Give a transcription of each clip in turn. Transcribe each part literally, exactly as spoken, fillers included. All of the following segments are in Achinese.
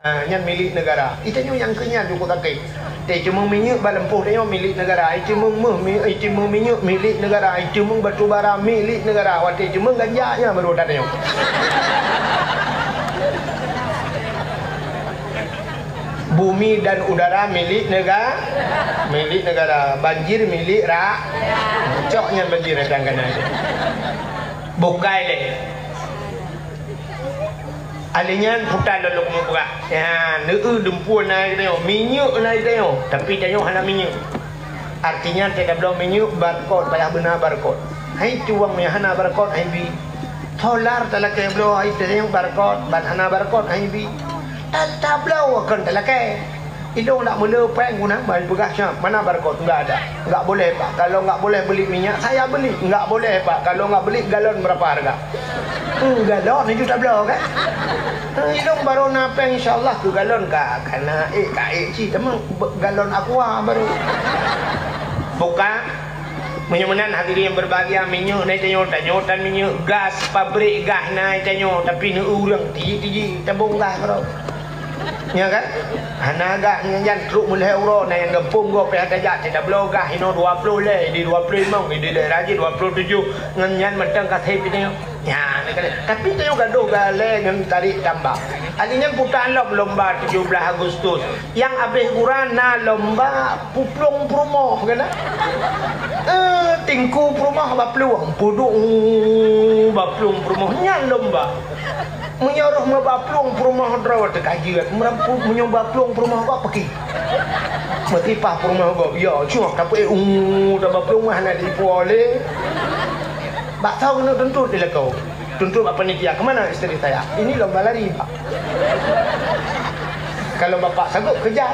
Ha, nyan milék negara. Ita nyoe nyang keu nyan cukup sakét. Teuceumeung minyeuk bak lampôh tanyoe milék negara. Teuceumeung méuh, mi-, teuceumeung minyeuk milék negara. Teuceumeung batu bara milék negara. Watèe ceumeung ganja nyan baru that tanyoe. Bumi dan udara milék nega-, milék negara. Banjir milék ra-, cok nyan banjir datang ka na. Bukai lé. Ahli nyan puta lôn lôn peugah. Ya, neu-eu lumpur na tanyoe, minyeuk na tanyoe, tapi tanyoe hana minyeuk. Artinya, teutabloe minyeuk barcode, payah beuna barcode. Hai tuwang nyang hana barcode, hai bi. Solar talakèe bloe, hai tanyoe barcode, ban hana barcode, hai bi. Teutabloe kon talakèe. Ilôn dak meuleu péng guna, ban peugah siap, mana barcode? Enggak ada. Enggak boleh, Pak. Kalau enggak boleh beli minyak, saya beli. Enggak boleh, Pak. Kalau enggak beli, galon berapa harga? Hmm, galon itu tabloe, kan? Hmm, ilôn baru na péng, insya Allah, keu galon ka, ka na ék, ka ék cit, teuma be-, galon aqua baru. Buka. Meunyoe meunan, hadirin yang berbahagia, minyeuk na tanyoe, tanyoe tan minyeuk, gas, pabrik gas na tanyoe, tapi neu-eu ureueng, tiji-tiji, tabong gas baru. Nya kan? Hana gas nyan, nyan trok meulhèe uroe, na nyang gampông gob pih hana jak, tabloe gas inoe dua ploh lhèe, di dua ploh limong, di daerah jih dua ploh tujoh, ngon nyan mantong ka sép tanyoe. Nya, na kan? Tapi tanyoe gadoh galak ngon tarék tambah. Ahli nyan puta lom lomba tujoh blaih Agustus. Nyang abéh gura na lomba puplueng peurumoh, kan? Eh, tingku peurumoh baplueng, puduk, baplueng peurumoh, nyan lomba. Meunyoe roh meubaplueng peurumoh droe teuka jeuet, meureumpok meunyoe baplueng peurumoh gob peuki. Meusipah peurumoh gob, ya, cuma tapi, uh, dah baplueng mah hana dipuo lé. Bak saweue keuneuk tuntut di lakoe. Tuntut bak panitia, "Kemana istri saya?" "Ini lomba lari, Pak." "Kalau bapak sanggup, kejar."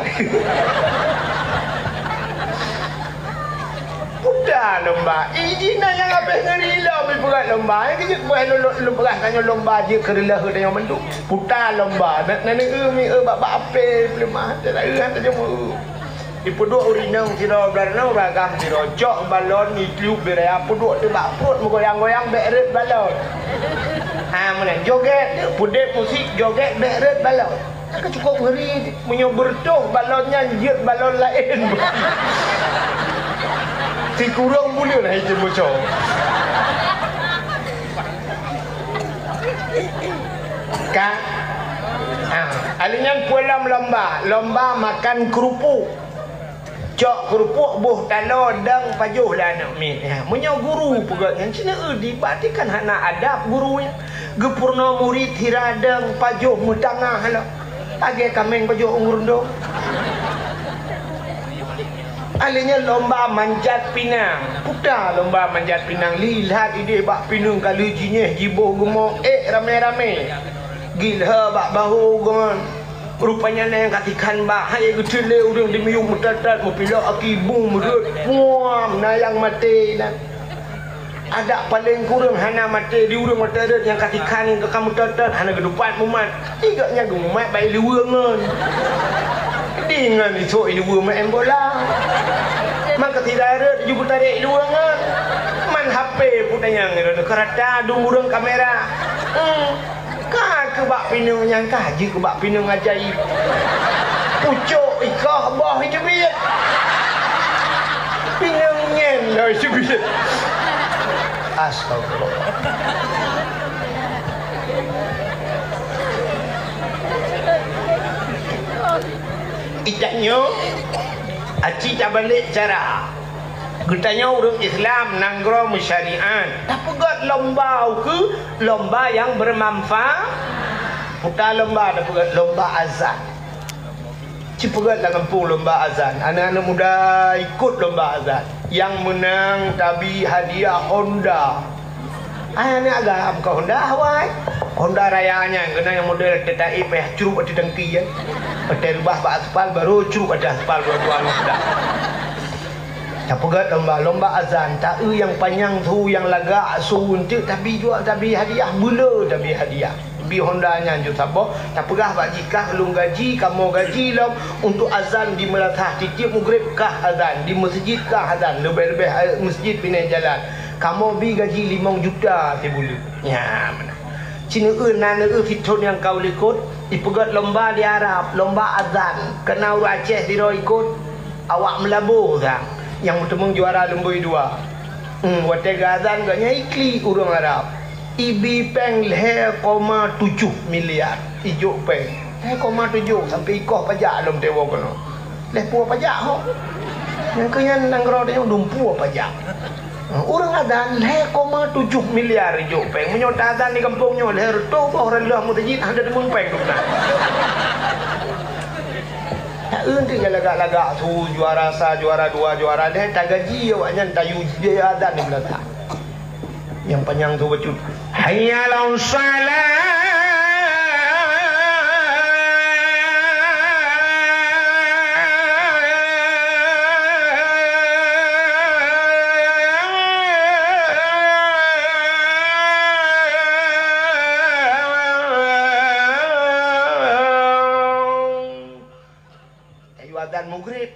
Puta lomba. Ih, jih na nyang habéh ngeuri lom, ipeugah lomba. Ai, keu jeuet beuh lom, lom, lom peugah tanyoe lomba jeuet keu reuloh tanyoe mandum. Puta lomba. Na, na neu-eu mi-eu bak, bak apé peuleumah. Teuka eu han tanyoe meu-eu. Ipeuduek ureueng inong sidroe blah droeneuh, ureueng agam sidroe. Cok balon, itiup beu raya, peuduek teuh bak pruet meugoyang-goyang, bèk rhot balon. Ha, meunan. Jogét, peudeh musik, jogét, bèk rhot balon. Ka cukup ngeri, meunyoe beureutoh balon nyan jeuet balon laén. Sikureueng buleuen hai jeuet bocor. Ka? Ah, ahli nyan peue lom lomba? Lomba makan keurupuk. Cok keurupuk boh taloe dang pajoh lé aneuk miet nyan. Meunyoe guru peugah nyan, "Ci neu-eu dipat kan hana adab guru nyan. Geupeurunoe murit hira dang pajoh meutangah lom. Lagèe kaméng pajoh u rundong." Ahli nyan lomba manjat pinang. Puta lomba manjat pinang. Li that idéh bak pineung ka lheueh jinyéh jiboh geumoe ék ramé-ramé. Gilhé bak bahô geuh. Rupanya na nyang ka tikhan bak, hai geuteuet lé ureueng di miyueb meutot-tot, meupilok aki bum rhot, puam, na nyang maté na. Adak paleng kureueng hana maté di ureueng meutot-tot nyang ka tikhan ka meutot-tot, hana geudupat mumat. Di gobnyan geumumat bak iluweue ngon. Di ngon isok iluweue maén bola. Maka sidroe rhot jeuet geutarek iluweue ngon. Man H P pun tanyong, keurata dum ureueng kamera. Hmm. Ka keu bak pineung nyang ka jeuet keu bak pineung ajaéb. Pucok ikoh boh iteubiet. Pineung nyan lom iteubiet. Astagfirullah. Itanyoe, aci tabalek cara. Geutanyoe ureueng Islam nanggroe meusyariat, tapeugöt lomba ukeue, lomba nyang beumanfaat. Puta lomba tapeugöt, lomba azan. Ci peugöt lam gampông lomba azan. Aneuk-aneuk muda ikot lomba azan. Nyang meunang tabi hadiah Honda. Ai aneuk agam ka Honda awai. Honda raya nyan keunan nyang model teutai payah crup ateueh tangki nyan. Patai reubah bak aspal, baru crup ateueh aspal dua-dua ngon Honda. Tapeugöt lomba, lomba azan, ta-eu nyang panyang su, nyang lagak su, eunteuk tabi jua, tabi hadiah, beuleu tabi hadiah. Bi Honda nyan ju saboh, tapeugah bak jih, "Kah lôn gaji, kamoe gaji lom untuk azan di meulasah, tiep-tiep meugreb kah azan, di meuseujid kah azan, leubeh-leubeh, eh, meuseujid binéh jalan. Kamoe bi gaji limong juta sibuleuen." Nyan meunan. Ci neu-eu na neu-eu sithon nyang ka u likot. Ipeugét lomba di Arab, lomba azan. Keunan ureuëng Aceh sidroe ikot, awak Meulaboh sang, nyang meuteumeung juara lumboi dua. Hmm, watée geuazan gobnyan iklik ureuëng Arab. Ibi péng lhée koma tujoh miliar, ijok péng. Lhée koma tujoh, sampai ikoh pajak lom tewoe keunoe. Lhée pue pajak ho. Nyang keu nyan nanggroe tanyoe dum pue pajak. Ureuëng azan lhée koma tujoh miliar ijok péng. Meunyoe teuazan di gampông nyoe lhée reutôh boh ureuëng lheueh meuseujid hana teumeung péng dum na. Taeu nteuk nyang lagak-lagak su juara sa, juara dua, juara lhée tagaji awaknyan tayue jiazan di meunasah. Nyang panyang su bacut. Hayya 'alas shalah. Tayue azan Maghrib.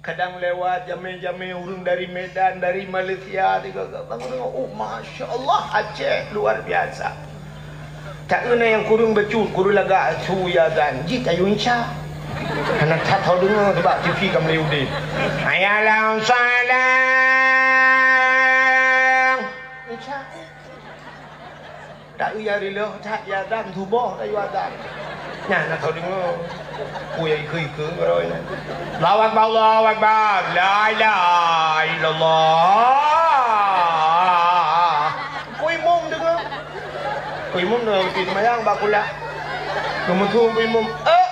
Kadang lewat jamé-jamé ureuëng dari Medan, dari Malaysia, tiga bangun tengok, "Oh, masya Allah, Aceh luar biasa." Tak kena nyang kureueng bacut, kureueng lagak su azan, jih tayue insya. Hana that ho deungoe, sebab T V ka meuli udeb. Hayya 'alas shalah. Insya. Taeu nyang rileuh that azan suboh tayue azan. Nyan na tho deungoe. Ku nyang ikeu-ikeu ngon nyan. Allahu Akbar, Allahu Akbar. La ilaha illallah. Ku imum deungoe. Ku imum deungoe, ku imum deungoe bak kulah. Geumeusu ku imum. Eh!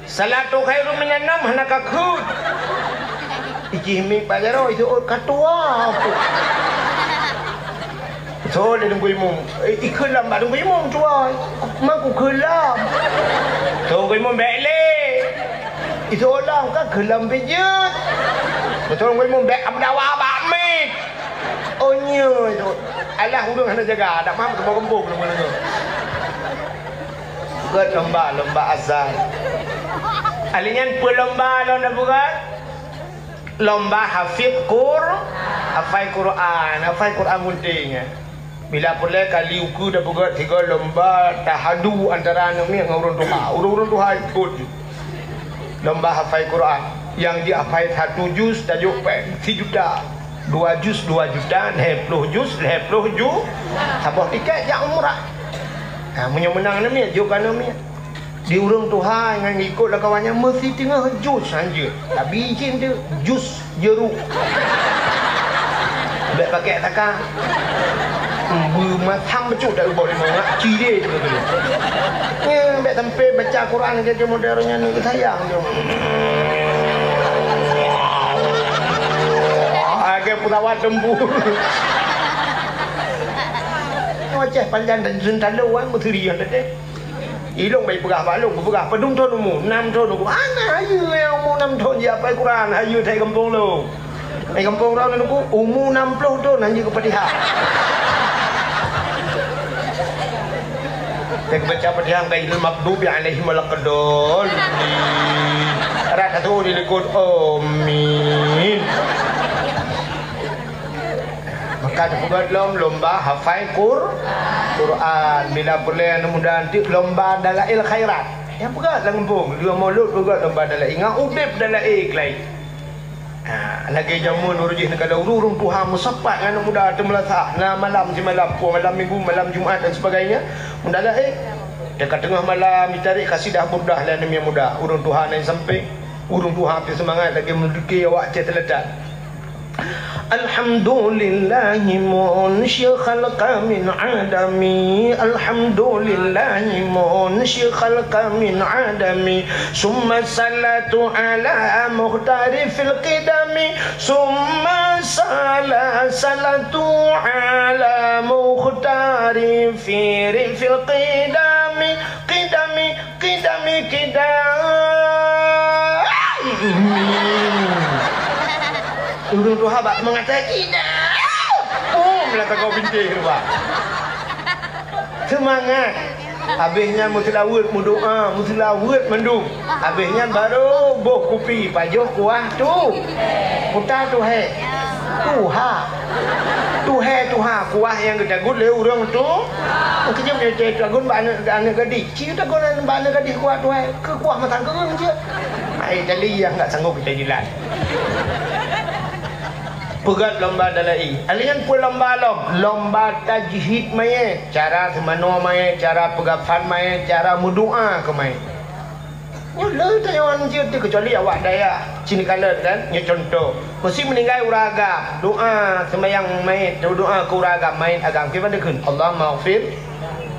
Salatu khairum minan naum hana ka kheun. Ijih miet bak jaroe, ijih ôt ka tuwoe. Thon lé Teungku Imum. Eh, ikheun lam bak Teungku Imum tuwoe. Ma kukheun lam. Teungku Imum bèk lé. Ijih ôt lam ka kheun lam pih jeuet. Beutôi Teungku Imum bèk meudawa bak miet. Oh, nyoe tu. Alah, ureueng hana jaga, dak mampu teuboh geumpung leumoh-leumoh. Gét lomba, lomba azan. Alèh nyan peue lomba lôn na peugah? Lomba hafid Qur-, hafai Quran, hafai Quran gunting, eh. Bila peureulèe kali ukeue tapeugah tiga lomba tahadu antara aneuk miet ngon ureueng tuha. Ureueng-ureueng tuha ikot. Lomba hafai Quran. Nyang jihafai satu juz tajok péng sijuta. Dua juz dua juta, lhèe ploh juz lhèe ploh ju-, saboh tiket jak umrah. Ha, meunyoe meunang aneuk miet, jok keu aneuk miet. Di ureueng tuha ngon ikot lam kawan nyan meusitingoh juz han jeuet. Tapi icén teuk juz. Jeuruk. Bèk pakai takah. Beumasam bacut dak ubah lima ngak cire tu tu. Nya, bèk sampai baca Quran ke, ke model nyan ni, sayang tu. Agak pesawat tempur. Aceh panjang dan sentalo, ah, meuteuri yang tadi. Ilong bai peugah bak lôn, kupeugah, "Padum thon umu?" "Nam thon, Teungku." "Hana, hayeue nyang umu nam thon jihafai Quran, hayeue that gampông lôn." "That gampông droeneuh, Teungku?" "Umu nam ploh thon, han jeuet keu Fatihah." That baca Fatihah, "Ghairil maghdubi alaihim waladdallin." Rot satu di likot, "Amin." Maka teupeugöt lom lomba hafai Qur-, Quran. Bila peureulèe aneuk muda nyan lomba dalail khairat. Nyang peugöt lam gampông, lheueh mulod peugöt lomba dalail. Ngon udép dalail keulayi. Ha, lagèe jameun uroe jih neukalon ureueng tuha meusapat ngon aneuk muda teumeulasah. Na malam simalam, pulang malam minggu, malam Jumat dan sebagainya. Mendalail. Dan ka teungoh malam, jitarek kasidah burdah lé aneuk miet muda. Ureueng tuha na di sampéng. Ureueng tuha pih seumangat lagèe meudike awak cit teuletan. Alhamdulillahi munsyi khalqa min adami. Alhamdulillahi munsyi khalqa min adami. Summa salatu ala mukhtari fil qidami. Summa sala-, salatu ala mukhtari fi-, fil qidami. Qidami. Qidami, qidami. Ureueng tuha bak meukatai qidami. Bum, lam sagoe bintéh keuluwa. Seumangat. Abéh nyan meuseulaweuet, meudoa, meuseulaweuet mandum. Abéh nyan barô boh kupi, pajoh kuah tu. Kuta tu hai. Tuha. Tuhé, tuha, kuah nyang geutagun lé ureuëng tu. Keujeuet nyoe cai tagun bak aneuk, aneuk gadih. Ci tagun bak aneuk gadih kuah tuhé. Keu kuah mantong keureung cit. Ai, jadi nyang nggak sanggup kita jilat. Peugöt lomba dalai. Alèh nyan peue lomba lom? Lomba tajhid mayét. Cara seumanoe mayét, cara peugafan mayét, cara meudoa keu mayét. Nyoe le tanyoe jeuet teuh, keucuali awak dayah sini kalon kan, nyoe contoh. Meusé meuninggai ureuëng agam, doa seumayang mayét, doa keu ureuëng agam, mayét agam. Kiban takheun, "Allahummaghfir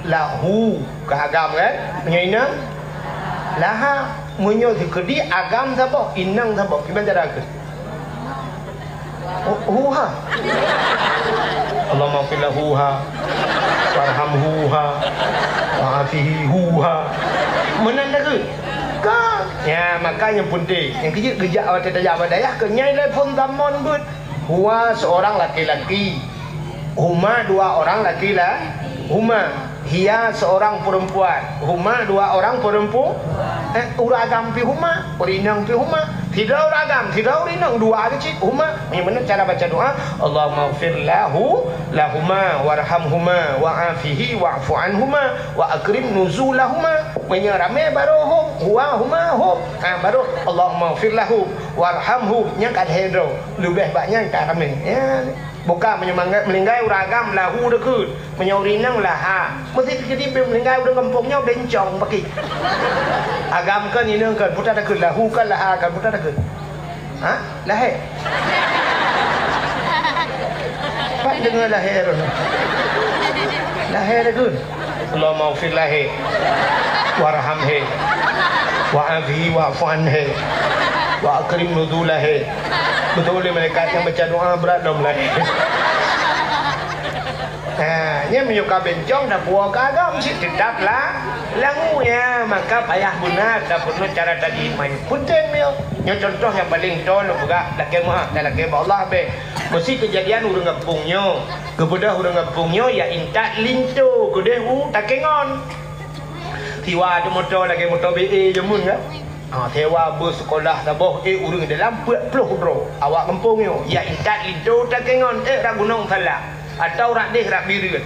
lahu," ka agam kan? Meunyoe inong, "laha." Meunyoe sikeudi agam saboh, inong saboh. Kiban cara kheun? Hu-, huha. Allahumma ighfir lahu ha. Warhamhu ha. Wa'afihi hu ha. Meunan takheun? Ka. Ya, maka nyang peunteng, nyang keujeuet geujak watèe tajak bak dayah keu nyai lé phon tamon beuet. Huwa seorang laki-laki. Huma dua orang laki-la-, huma. Hiya seorang perempuan. Huma dua orang perempu-, eh, ureuëng agam pih huma, ureuëng inong pih huma. Sidroe ureuëng agam, sidroe ureuëng inong, dua keuh cit huma. Nyan meunan cara baca doa, "Allahummaghfir lahu, lahuma, warhamhuma, wa'afihi, wa'fu anhuma, wa akrim nuzulahuma." Meunyoe ramé baru hum, huwa, huma, hum. Ha, baru, "Allahummaghfir lahu, warhamhu." Nyan ka lhèe droe. Leubeh bak nyan ka ramé. Ya. Bukan meunyoe mangat meuninggai ureuëng agam lahu takheun, meunyoe ureuëng inong laha. Meusé keudéh meuninggai ureuëng gampông nyoe bencong paki. Agam kheun, inong kheun, peue takheun, lahu kheun, laha kheun, peue takheun? Ha? Lahé. Pat deungoe lahé roh. Lahé takheun. Allahumma ighfir lahu, warhamhu, wa'afihi wa'fu anhu, wa akrim nuzulahu. Beutôi lé malaikat nyang baca doa brat lom lé. Ha, nyan meunyoe ka bencong dan puwoe ka agam cit teutap la-, lahu, ya, maka payah beuna tapeurunoe cara tadi main. Peunteng nyoe. Nyoe contoh nyang paleng toe lôn peugah, lakèe meu'ah dan lakèe bak Allah bèk. Meusé keujadian ureuëng gampông nyoe. Geubeudôh ureuëng gampông nyoe ya intat linto keudéh u Takengon. Siwa teuh moto lagèe moto B A jameun kan. Ha, sewa bus sekolah saboh, eh, ureuëng dalam peuet ploh droe. Awak gampông nyoe ya intat linto Takengon, eh, rot gunong Salam atau rot déh rot Bireuen.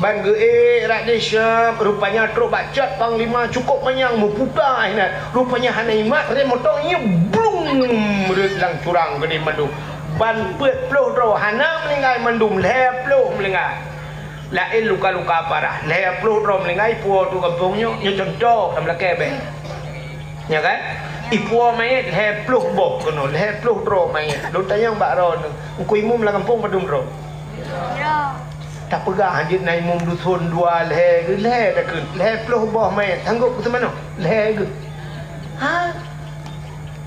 Ban geu-ék rot déh siab, rupanya trok bak cot panglima cukôp manyang meuputa inan. Rupanya hana imat rem moto nyoe blung rhët lam curang keudéh mandum. Ban peuet ploh droe hana meuninggai mandum, lhèe ploh meuninggai. Laén luka-luka parah, lhèe ploh droe meuninggai, ipuwoe teuh gampông nyoe, nyoe contoh lam lakèe bèk. Nyo kan? Ipuwoe manyét lhèe ploh boh keunoe, lhèe ploh droe manyét. Lôn tanyong bak droeneuh, Teungku Imum lam gampông padum droe? Tapeugah jeuet na imum duson dua lhèe geuh, lhèe takheun, lhèe ploh boh manyét, sanggob keu seumanoe? Lhèe geuh. Ha?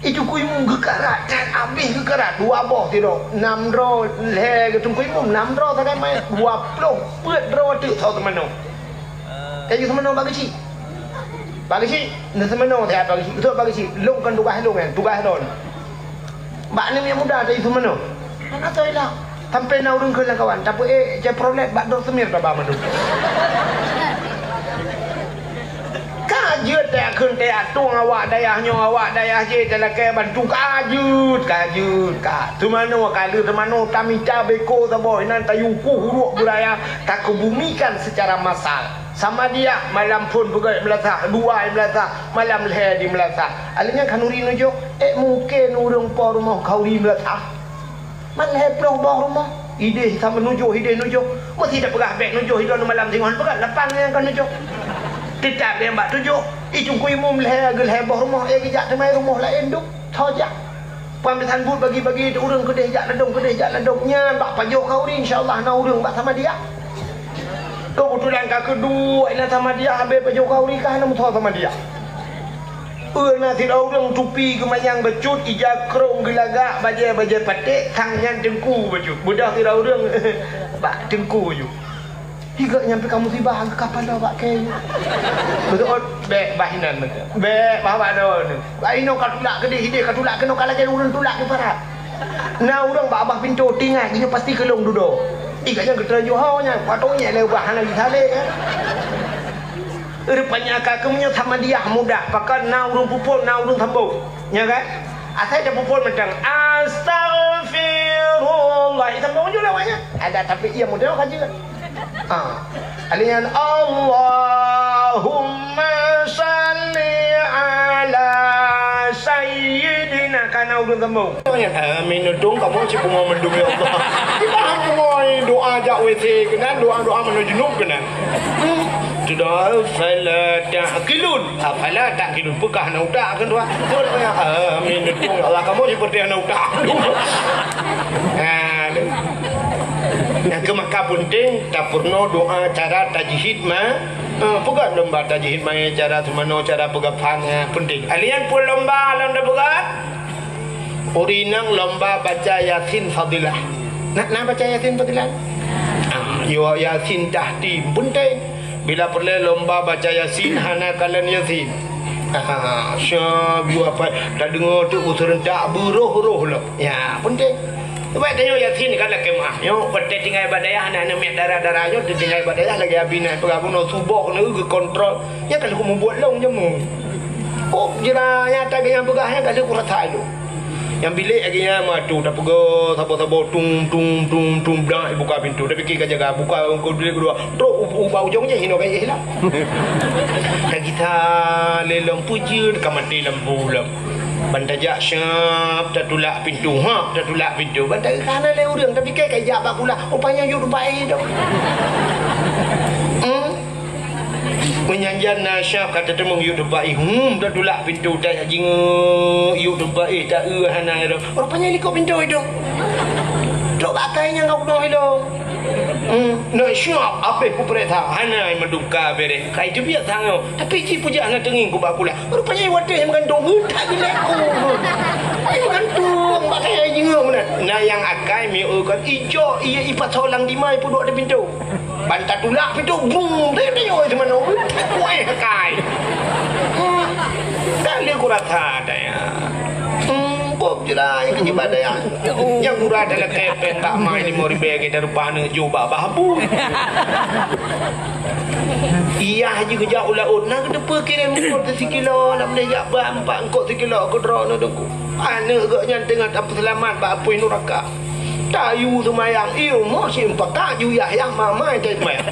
Itu Teungku Imum geukarat, that abéh geukarat, dua boh sidroe, nam droe lhèe geuh Teungku Imum, nam droe sagai manyét, dua ploh peuet droe teuk soe seumanoe. Tayue seumanoe bak geuchik. Bak geuchik, neuseumanoe siat bak geuchik. Beutôi bak geuchik, lôn kon tugaih lôn nyan, tugaih lôn. Bak aneuk nyang muda tayue seumanoe. Hana toe ilang. Sampoe na ureuëng kheun lam kawan, tapeuék Chevrolet bak droe seumir taba mandum. Ka jeuet teuh kheun teuh tueng awak dayah nyoe, awak dayah jih talakèe bantu ka jeuet, ka jeuet, ka. Seumanoe ka lheueh seumanoe tamita beko saboh inan tayue kueh uruek beuraya takeubumikan secara massal. Samadiyah malam phôn peugöt meulasah, dua meulasah, malam lhèe di meulasah. Alèh nyan khanuri nujoh, ék mungken ureuëng po rumoh khanuri meulasah. Man lhèe ploh boh rumoh, idéh sama nujoh, idéh nujoh. Meusé tapeugah bèk nujoh, idon malam singoh peugah lapan nyang ka nujoh. Teutap nyang bak tujoh, i Teungku Imum lhèe geuh lhèe boh rumoh, ék geujak teumai rumoh laén dum, tho jak. Peumisan buet bagi-bagi, ureuëng keudéh jak ladôm, keudéh jak ladôm. Nyan bak pajoh khanuri, insya Allah na ureuëng bak Samadiyah. Keubeutulan ka keuduek inan Samadiyah, habéh pajoh khanuri ka hana meusoe Samadiyah. Peue na sidroe ureuëng tupi geumanyang bacut, ija krông geulagak, bajèe-bajèe paték, sang nyan teungku bacut. Beudôh sidroe ureuëng bak teungku bacut. Hi geuh nyan pih ka musibah, ka paloe bak kèe. Beutôi, bèk bah inan, beutôi. Bèk bah bak droeneuh. Bak inoe ka tulak keudéh, idéh ka tulak keunoe, ka lagèe ureuëng tulak di parat. Na ureuëng bak babah pintoe, tinggai, geuhnyan pasti keu lôn dudoe. Ih, geuhnyan geutreun Johor nyan, watèe nyan lé ubah hana jisalek, eh. Rupanya ka keumeunyoe Samadiyah mudah, pakon na ureuëng peuphôn, na ureuëng sambông. Nya kan? Asai tapeuphôn mantong, Astaghfirullah. Allah, sambung ju lewat nyan. Ada tapi ia mudah ka jeuet. Ha. Alian Allahumma salli ala sayyidina, kana ureueng sambung. Amin, untung kamoe cit pungo mandum, ya Allah. Kita pungo doa jak W C keunan, doa-doa manoe junub keunan. Hmm. Sudah, fala ta'qilun. Afala ta'qilun, peugah hana utak kan tu. Amin, untung, ya Allah, kamoe seperti hana utak. Ha. Nyang keu maka penting, tapeurunoe doa cara tajhid ma-, eh, peugah lomba tajhid mayét, cara seumanoe, cara peugah phan, eh, penting. Alian peue lomba lom tapeugah? Ureueng inong lomba baca Yasin Fadilah. Na, na baca Yasin Fadilah? Ah, yo Yasin tahtim penting. Bila peureulée lomba baca Yasin, hana kalon Yasin. Ah, sya, biu apa, tadeungoe tu seurentak beuroh-roh lom. Ya, penting. Sebab tanyoe Yasin kan lakée meu'ah. Nyoe watée tinggai bak dayah, aneuk-aneuk miet dara-dara nyoe tinggai bak dayah lagée Abinah peugah bunoe suboh keuneuk geukontrol. Nyan ka lheueh mubuet lôn jameun. Oh, jira nyata geuh nyang peugah nyan ka lheueh kurasa lôn. Nyang bilék lagée nyan meuatu tapeugah saboh-saboh tung tung tung tung blang buka pintoe. Tapi ka jaga buka bilék keudua. Trok u-, ubak ujong jih hinoe ka jih lah. Ka gisa lé lom peujeuet ka maté lampu lom. Ban tajak syab tatulak pintoe, ha, tatulak pintoe. Ban takana lé ureueng, tapi kai ka jak bak kulah. Rupanya yue teumpat éh tu. Hmm? Meunyan jan na syab ka tateumeung yue teumpat éh, hmm, tatulak pintoe, tajak jingeuk yue teumpat éh, ta-eu hana tu. Rupanya likot pintoe tu. Trok bak akai nyang ka bunoe ilong. Hmm, na syab abéh kupeuriksa, hana mandum ka bereh. Kai teubiet sangoe, tapi cit peujeuet hana teungieng kubak kulah. Rupanya watée meugantung heuet that jilek ku. Ai meugantung bak kayée jingoe meunan. Na nyang akai mieu kan ijok ié ipat solang dimai peuduek di pintoe. Ban tatulak pintoe bung tayok-tayok teumanoe. Kuéh akai. Hmm. Dan lé kurasa daya. Hmm, bob jera nyang keu jibat daya. Nyang gura talakée péng bak mai lima ribée gét rupa aneuk jok bak bahabu. Iyah jih geujak u laôt, na geuteupeue kirém eungkôt sikilo, lam lé jak bak empat eungkôt sikilo keudroe nyoe teungku. Aneuk geuh nyan teungoh tapeuseulamat bak apui nuraka. Tayue seumayang, i rumoh si eumpat ka ju yah-yah mamai tai seumayang.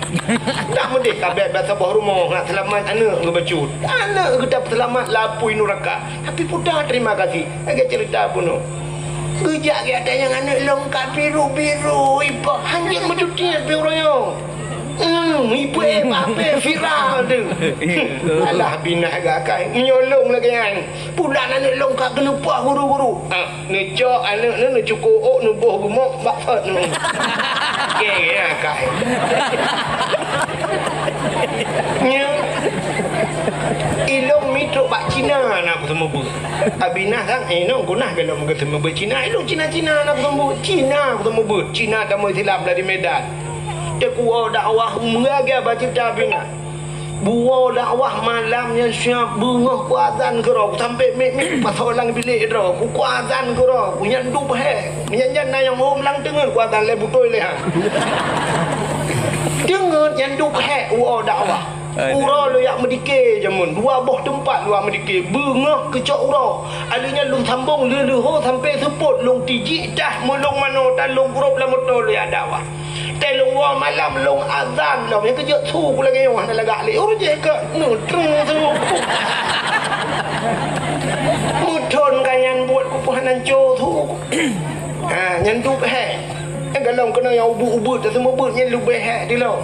Dak meudeh ka bèk bak saboh rumoh ngat seulamat aneuk geuh bacut. Aneuk geuh tapeuseulamat lam apui nuraka. Tapi peue ta terima kasih. Lagèe ceurita bunoe. Geujak geuh ata nyang aneuk lôn ka biru-biru, ipoh hanjeuet meututiet pi uroe nyoe. Hmm, ipeue bah pé viral tu. Alah binah geuh akai. Meunyoe lôn lagèe nyan, pulan aneuk lôn ka geuneupah guru-guru. Ah, neucok aneuk nyoe neucukôh ôk neuboh geumok bak phot nyoe. Oke, ya, akai. Nyoe. Ilôn mitrok bak Cina na kuteumeubeut. Abinah sang, eh, nyoe gunah galom kuteumeubeut Cina. Ilôn Cina-Cina na kuteumeubeut. Cina kuteumeubeut. Cina tamong silap dari Medan. Teukuwoe dakwah meuraga bak ceurita Abinah. Buwoe dakwah malam nyan siap beungoh kuazan keudroe, sampai mik-mik pasoe lam bilék droe, ku kuazan keudroe, ku nyan dup hék. Nyan-nyan na nyang hom lam teungeut kuazan lé butôi lé ha. Teungeut nyan dup hék uroe dakwah. Uroe lôn jak meudike jameun, dua boh teumpat lôn jak meudike, beungoh keucok uroe. Alheuh nyan lôn sambong lheuh-lheuh ho sampai seupôt lôn tijik tah meulông manoe tan lôn grôp lam moto lôn jak dakwah. Teuh lôn woe malam lôn azan lom, nyang keujeuet su ku lagèe nyoe hana lagak lé. Ureueng jih keu neutreng su. Meuthon ka nyan buet ku pih hana co su. Ha, nyan dup hék. Nyang galom keunoe nyang ubeut-ubeut, taseumeubeuet nyan leubeh hék dilom.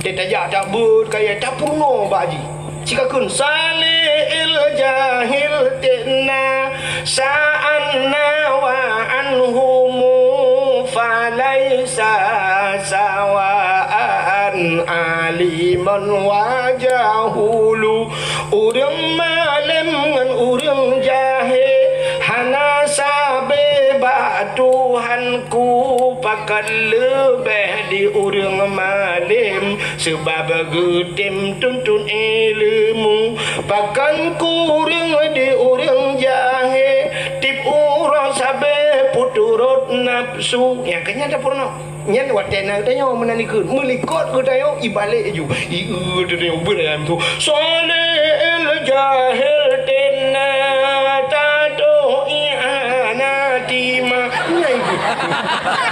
Teuh tajak tabeuet kayèe tapeurunoe bak jih. Sikakheun salihil jahil tena sa'anna wa anhumu falaisa sawaan aliman wa jahulu. Ureueng malém ngon ureueng jahé hana sabé bak Tuhanku, pakon leubeh di ureueng malém. Seubab geutem tuntut ileumèe, pakon kureueng di ureueng jahé, tiep uroe sabé peuturot nafsu. Nyang keu nyan tapeurunoe. Nyan watèe na geutanyoe meunan ikheun, meulikot geutanyoe ibalek ju. Ieu geutanyoe beurayam tu. Salihil jahil tena tato iana tima. Nyan ikheun.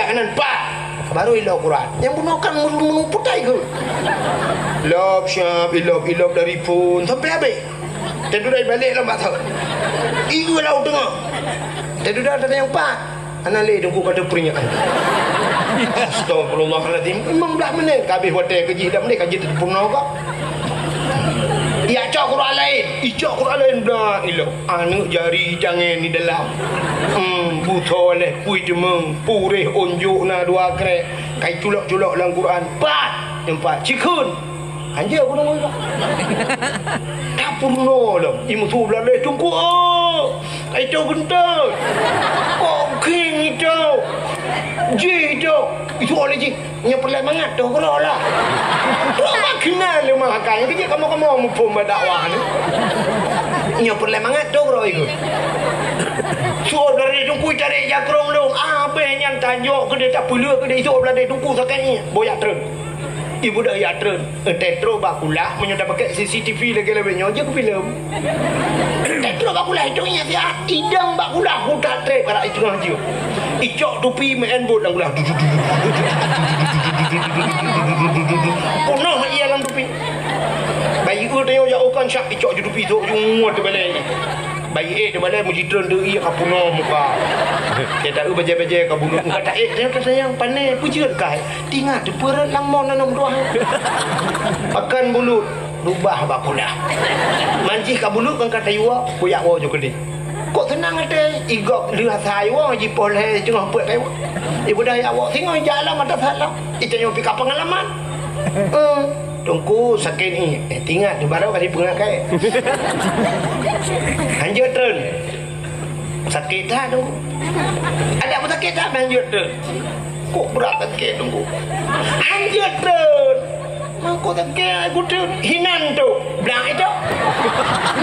Tajak kanan, pat! Baru ilop Quran. Nyang bunoe kan meureumpok putai keuh. Ilop siap, ilop, ilop dari phon sampai habéh. Teududa ibalek lom bak thon. Ieu laôt teungoh. Teududa teunyang pat. Hana lé Teungku ka teupeuringatan. Astagfirullahalazim. Limong blah menit ka habéh watèe keu jih, dak menit ka jeuet teupeurunoe kah. Ijak cok Quran laén. Ijak Quran laén blah ilop. Aneuk jari tangen di dalam. Hmm, busoe lé kui teumeung, puréh onjok na dua krek. Kai culok-culok lam Quran. Pat! Nyang pat. Cikheun. Hanjeuet gurèe ngon. Tapeurunoe lom. Imeusu blah lé Teungku. Oh, itu geuntôt. Kok king itu. Ji itu. Itu oleh ji. Nyoe peureulèe mangat toh keudroe lah. Trok bak keunan lé meuakai. Keu jeuet kamoe-kamoe muphom bak dakwah ni. Nyoe peureulèe mangat toh keudroe ikôt. Suot dari Teungku tarek jakrong lom. Abéh nyan tanjok keudéh, tapeuleueh keudéh, isok blah lé Teungku sakét nyan. Boyak treun. Ibu dah ya treun. Entah trok bak kulah, meunyoe dah pakai C C T V lagèe lawét nyoe, jeuet keu filem. Entah trok bak kulah, itu ingat siat. Idang bak kulah, kuda trek, parak itu ngah jeuet. Icok tupi, main bot lam kulah. Peunoh ie lam tupi. Bayi ul tayong jauh kan syak, icok ju tupi, sok ju muat tebalai. Bayi ék tebalai, meuji treun deu ie ka peunoh muka. Dia tahu bajai-bajai ka bunuh. Enggak tak ék, dia sayang, pané, peujeuet kai. Tingat, peureuet lam mon aneuk meutuah. Pakan bulut, rubah bak kulah. Manjih ka bulut kan ka tayue, kuyak woe ju keudeh. Kok seunang até, igok lheueh asai woe jipoh lhèe teungoh peuet tayue. Ibudah ya woe, singoh ija alam atas alam. Itanyoe pih ka peungalaman. Eh, Teungku sakét ni. Eh, tingat, baru ka dipeungakai. Hanjeuet treun. Sakét that tu. Ada apa sakét that, hanjeuet tu? Kok brat sakét tu? Hanjeuet tu. Mangko sakét aku tu. Hinan tu. Blang itu.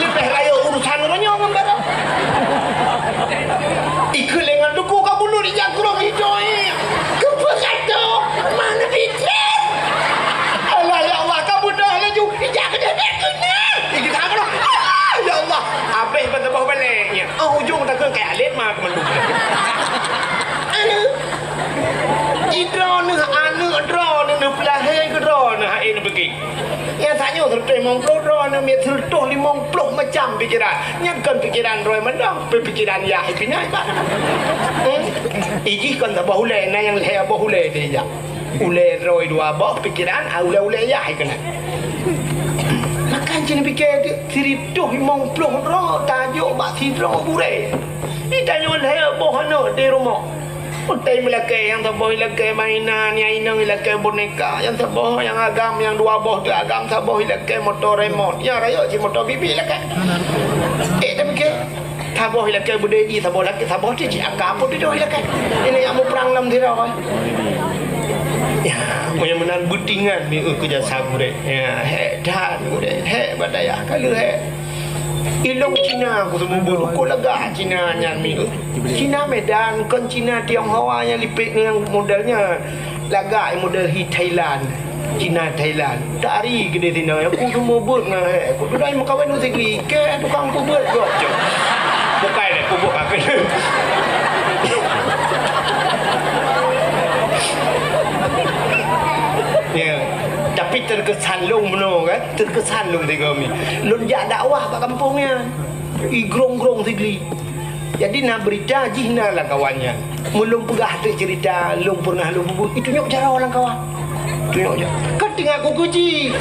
Leubeh rayeuk urusan uroe nyoe ngon baroe. Ikeu lengan duku ka bunuh di jangkrong hidoi. Keupeue kata? Mana pitrén? Alah, ya Allah, ka bunuh laju. Ijak keu dia, dia kena. Ijak kena. Ah, ya Allah. Habéh ban saboh balek nyan. Ah, ujong takheun kaya alet ma keumeuluk. Aneuk. Jidroeneuh aneuk droeneuh neupeulahé keu droeneuh hai neubeugét. Nyang tanyoe seureutôh limong ploh droeneuh miet seureutôh limong ploh macam pikeran. Nyan kon pikeran droe mandum, pikeran yah ipinai bak. Hmm? Ijih kon saboh ulée, na nyang lhée boh ulée teuijak. Ulée droe dua boh pikeran, a ulée-ulée yah ikeunan. Maka cit neupike teuh, siribtoh limong ploh droe tajok bak sidroe gurée. Di tanyoe lhée boh aneuk di rumoh. Utai meulakée, nyang saboh ilakée mainan, nyang inong ilakée boneka, nyang saboh nyang agam, nyang dua boh teuh agam, saboh ilakée moto remote. Nyang rayeuk cit moto bibi ilakée. Eh, tapi ke Saboh ilakée beudé jih, saboh lakée, saboh teuh cit aka peue teuh ilakée. Ini nyang muprang lam sira kan. Ya, meunyoe meunan beutingat mi, eh, keu jasa gurée. Ya, hék that gurée, hék bak dayah ka lheueh hék. Ilong Cina ku seumeubeuet, uko lagak Cina nyan mi, eh. Cina Medan, kon Cina Tionghoa nyang lipek nyang model nyan. Lagak model hi Thailand. Cina Thailand. Tari keudeh sinoe, aku seumeubeuet ngon hék. Aku tu dah meukawen ngon Sigli. Keu tukang peubeuet gob. Bukai lé peubeuet ka keuneuk. Ya. Tapi terkesan lôn bunoe kan? Terkesan lôn tiga mi. Lôn jak dakwah bak kampung nyan. Igrong-grong Sigli. Jadi na beurita jih na lam kawan nyan. Meulôn peugah teuk ceurita lôn peureunah lôn peubuet, itunyok jaroe lam kawan. Itunyok jaroe. Kan tingat ku keuji.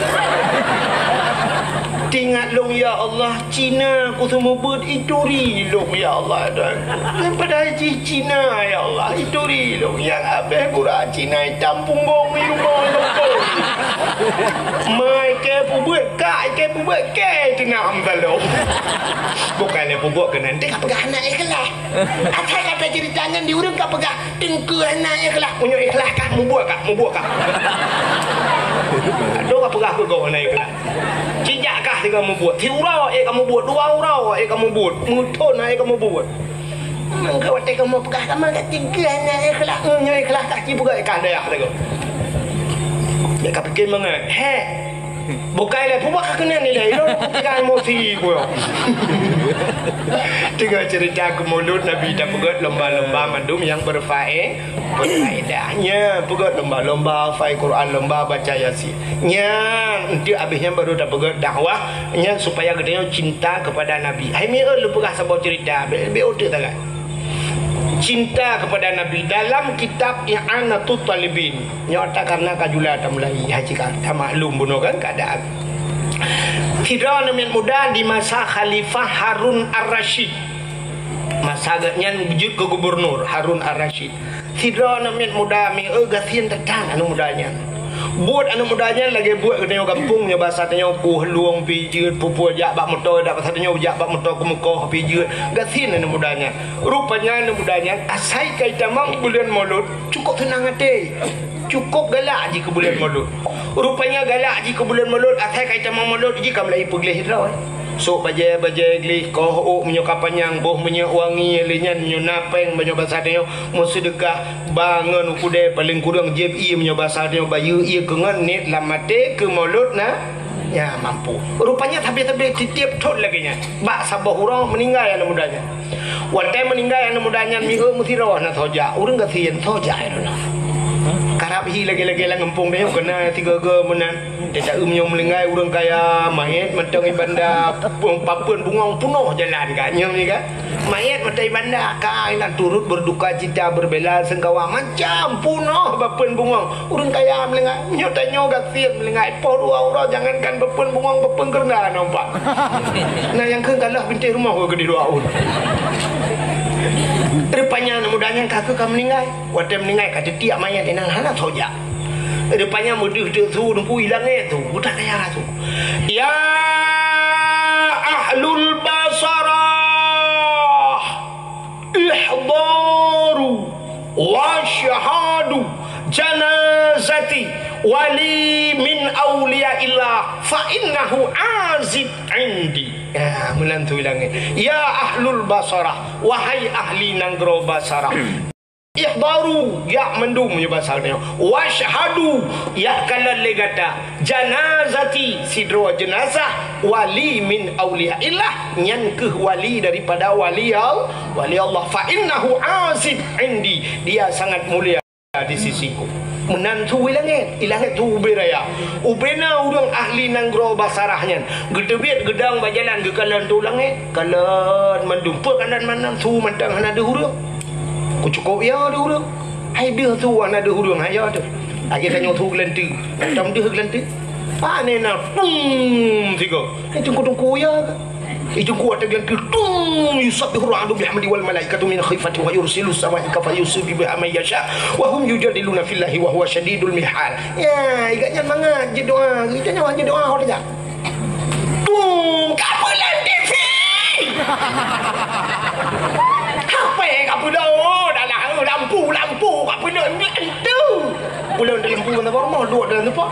Tingat lôn, ya Allah, Cina ku seumeubeuet ituri lôn, ya Allah, Tuhan. Padahai jih Cina, ya Allah, ituri lôn. Nyang abéh gura Cina itam punggong di rumoh lôn. Mai keu peubuet, kak, keu peubuet, keu teunam balom. Bukan lé peubuet keunan, teuka peugah hana ikhlas. Asai kata ceurita nyan di ureueng ka peugah, teungku hana ikhlas. Meunyoe ikhlas kah, mubuet kah, mubuet kah. Adoe ka peugah keu gob hana ikhlas. Sijak kah sigoe mubuet. Siuroe ék ka mubuet, dua uroe ék ka mubuet. Meuthon ék ka mubuet. Mangka watée kamoe peugah, kamoe ka teungku hana ikhlas. Meunyoe ikhlas kah, ci peugah ikhlas dayah sigoe. Nyan ka pike mangat. Hék. Bukai lé, peue bah ka keunan ilèe, ilôn ku teuka emosi ku. Teungoh cerita keu Maulud Nabi, tapeugöt lomba-lomba mandum nyang berfae-, berfaedah. Nyan, peugöt lomba-lomba hafai Quran, lomba baca Yasin. Nyan, enteuk abéh nyan baru tapeugöt dakwah, nyan supaya geutanyoe cinta kepada Nabi. Hai mi'eun lôn peugah saboh cerita, bèk, bèk uteuk tagai. Cinta kepada Nabi dalam kitab I'anatut Talibin. Nyoe ata karena ka jula tamulai haji ka, tamaklum bunoe kan keadaan. Sidroe aneuk miet muda di masa Khalifah Harun Ar-Rasyid. Masa geuh nyan jeuet keu gubernur Harun Ar-Rasyid. Sidroe aneuk miet muda mi'eun gasien that-that aneuk muda nyan. Buet aneuk muda nyan lagèe buet geutanyoe gampông nyoe basa tanyoe kueh lueng pih jeuet, peue-peue jak bak moto, dak basa tanyoe jak bak moto keumeukoh pih jeuet. Gasien aneuk muda nyan. Rupanya aneuk muda nyan asai ka jitamong buleuen Maulud, cukôp seunang até. Cukôp galak jih keu buleuen Maulud. Rupanya galak jih keu buleuen Maulud, asai ka jitamong Maulud jih ka mulai peugleh droe. Sôk bajèe-bajèe gleh, koh ôk meunyoe ka panyang, boh minyeuk wangi, lheuh nyan meunyoe na pèng, meunyoe basa tanyoe meuseudeukah, ba ngon u keudè paleng kureueng jieb ié meunyoe basa tanyoe bayeue ié keu ngon niet lam até keu Maulud na. Nyan mampu. Rupanya sabe-sabe tiep-tiep thôn lagèe nyan. Bak saboh uroe meuninggai aneuk muda nyan. Watèe meuninggai aneuk muda nyan mi'eun meusidroe na soe jak. Ureueng gasien soe jak ya Allah. Karab hi lagèe-lagèe lam gampông tanyoe keunan tiga-tiga meunan. Teuka meunyoe meuninggai ureueng kaya, manyèt mantong i banda, papeuen bungöng peunoh jalan ka. Nyoe kan. Manyèt mantong i banda ka inan turut berduka cita, berbela sungkawa macam peunoh papeuen bungöng. Ureueng kaya meuninggai, nyoe tanyoe gasien meuninggai, poh dua uroe jangankan papeuen bungöng, papeuen keureuda nampak. Na nyang kheun ka lheuh bintéh rumoh keudéh dua ureueng. Rupanya aneuk muda nyan ka keuh ka meuninggai. Watèe meuninggai ka teutiek manyèt inan hana soe jak. Rupanya meudeuh teuk su neupui langèt su, buta kaya su. Ya ahlul Basarah, ihdaru wasyhadu janazati wali min auliyaillah fa innahu azib indi. Ya, meunan su i langèt. Ya ahlul Basarah, wahai ahli nanggroe Basarah. Ihdaru, jak mandum meunyoe basa geutanyoe. Wasyhadu, jak kalon lé gata. Janazati, sidroe jeunazah, wali min auliyaillah, nyan keuh wali daripada wali Al-, wali Allah. Fa innahu azib indi, dia sangat mulia di sisiku. Meunan su i langèt, i langèt su ubé raya. Ubé na ureueng ahli nanggroe Basarah nyan. Geuteubiet geudong bak jalan geukalon su langèt. Kalon mandum. Peue kalon mandum su mantong hana deuh ureueng. Kucukôp ya deuh ureueng. Hai deuh su hana deuh ureueng, hai ya deuh. Lagèe tanyoe su geulanteue. Tom deuh geulanteue. Pane na, pum, sigoe. Hai teungku-teungku ya. Hai teungku ata geulanteue, tum, yusabbihur ra'du bihamdi wal malaikatu min khifati wa yursilu sawa'iqa fa yusibu biha man yasha wa hum yujadiluna fillahi wa huwa syadidul mihal. Ya, i gobnyan mangat jeuet doa, geutanyoe jeuet doa ho tajak. Tung, ka peuleueh T V. Hapé ka peuleueh, oh, dah lah, lampu, lampu, ka peuleueh, ni tu. Peuleueh lampu mana rumah, duduk dalam tempat.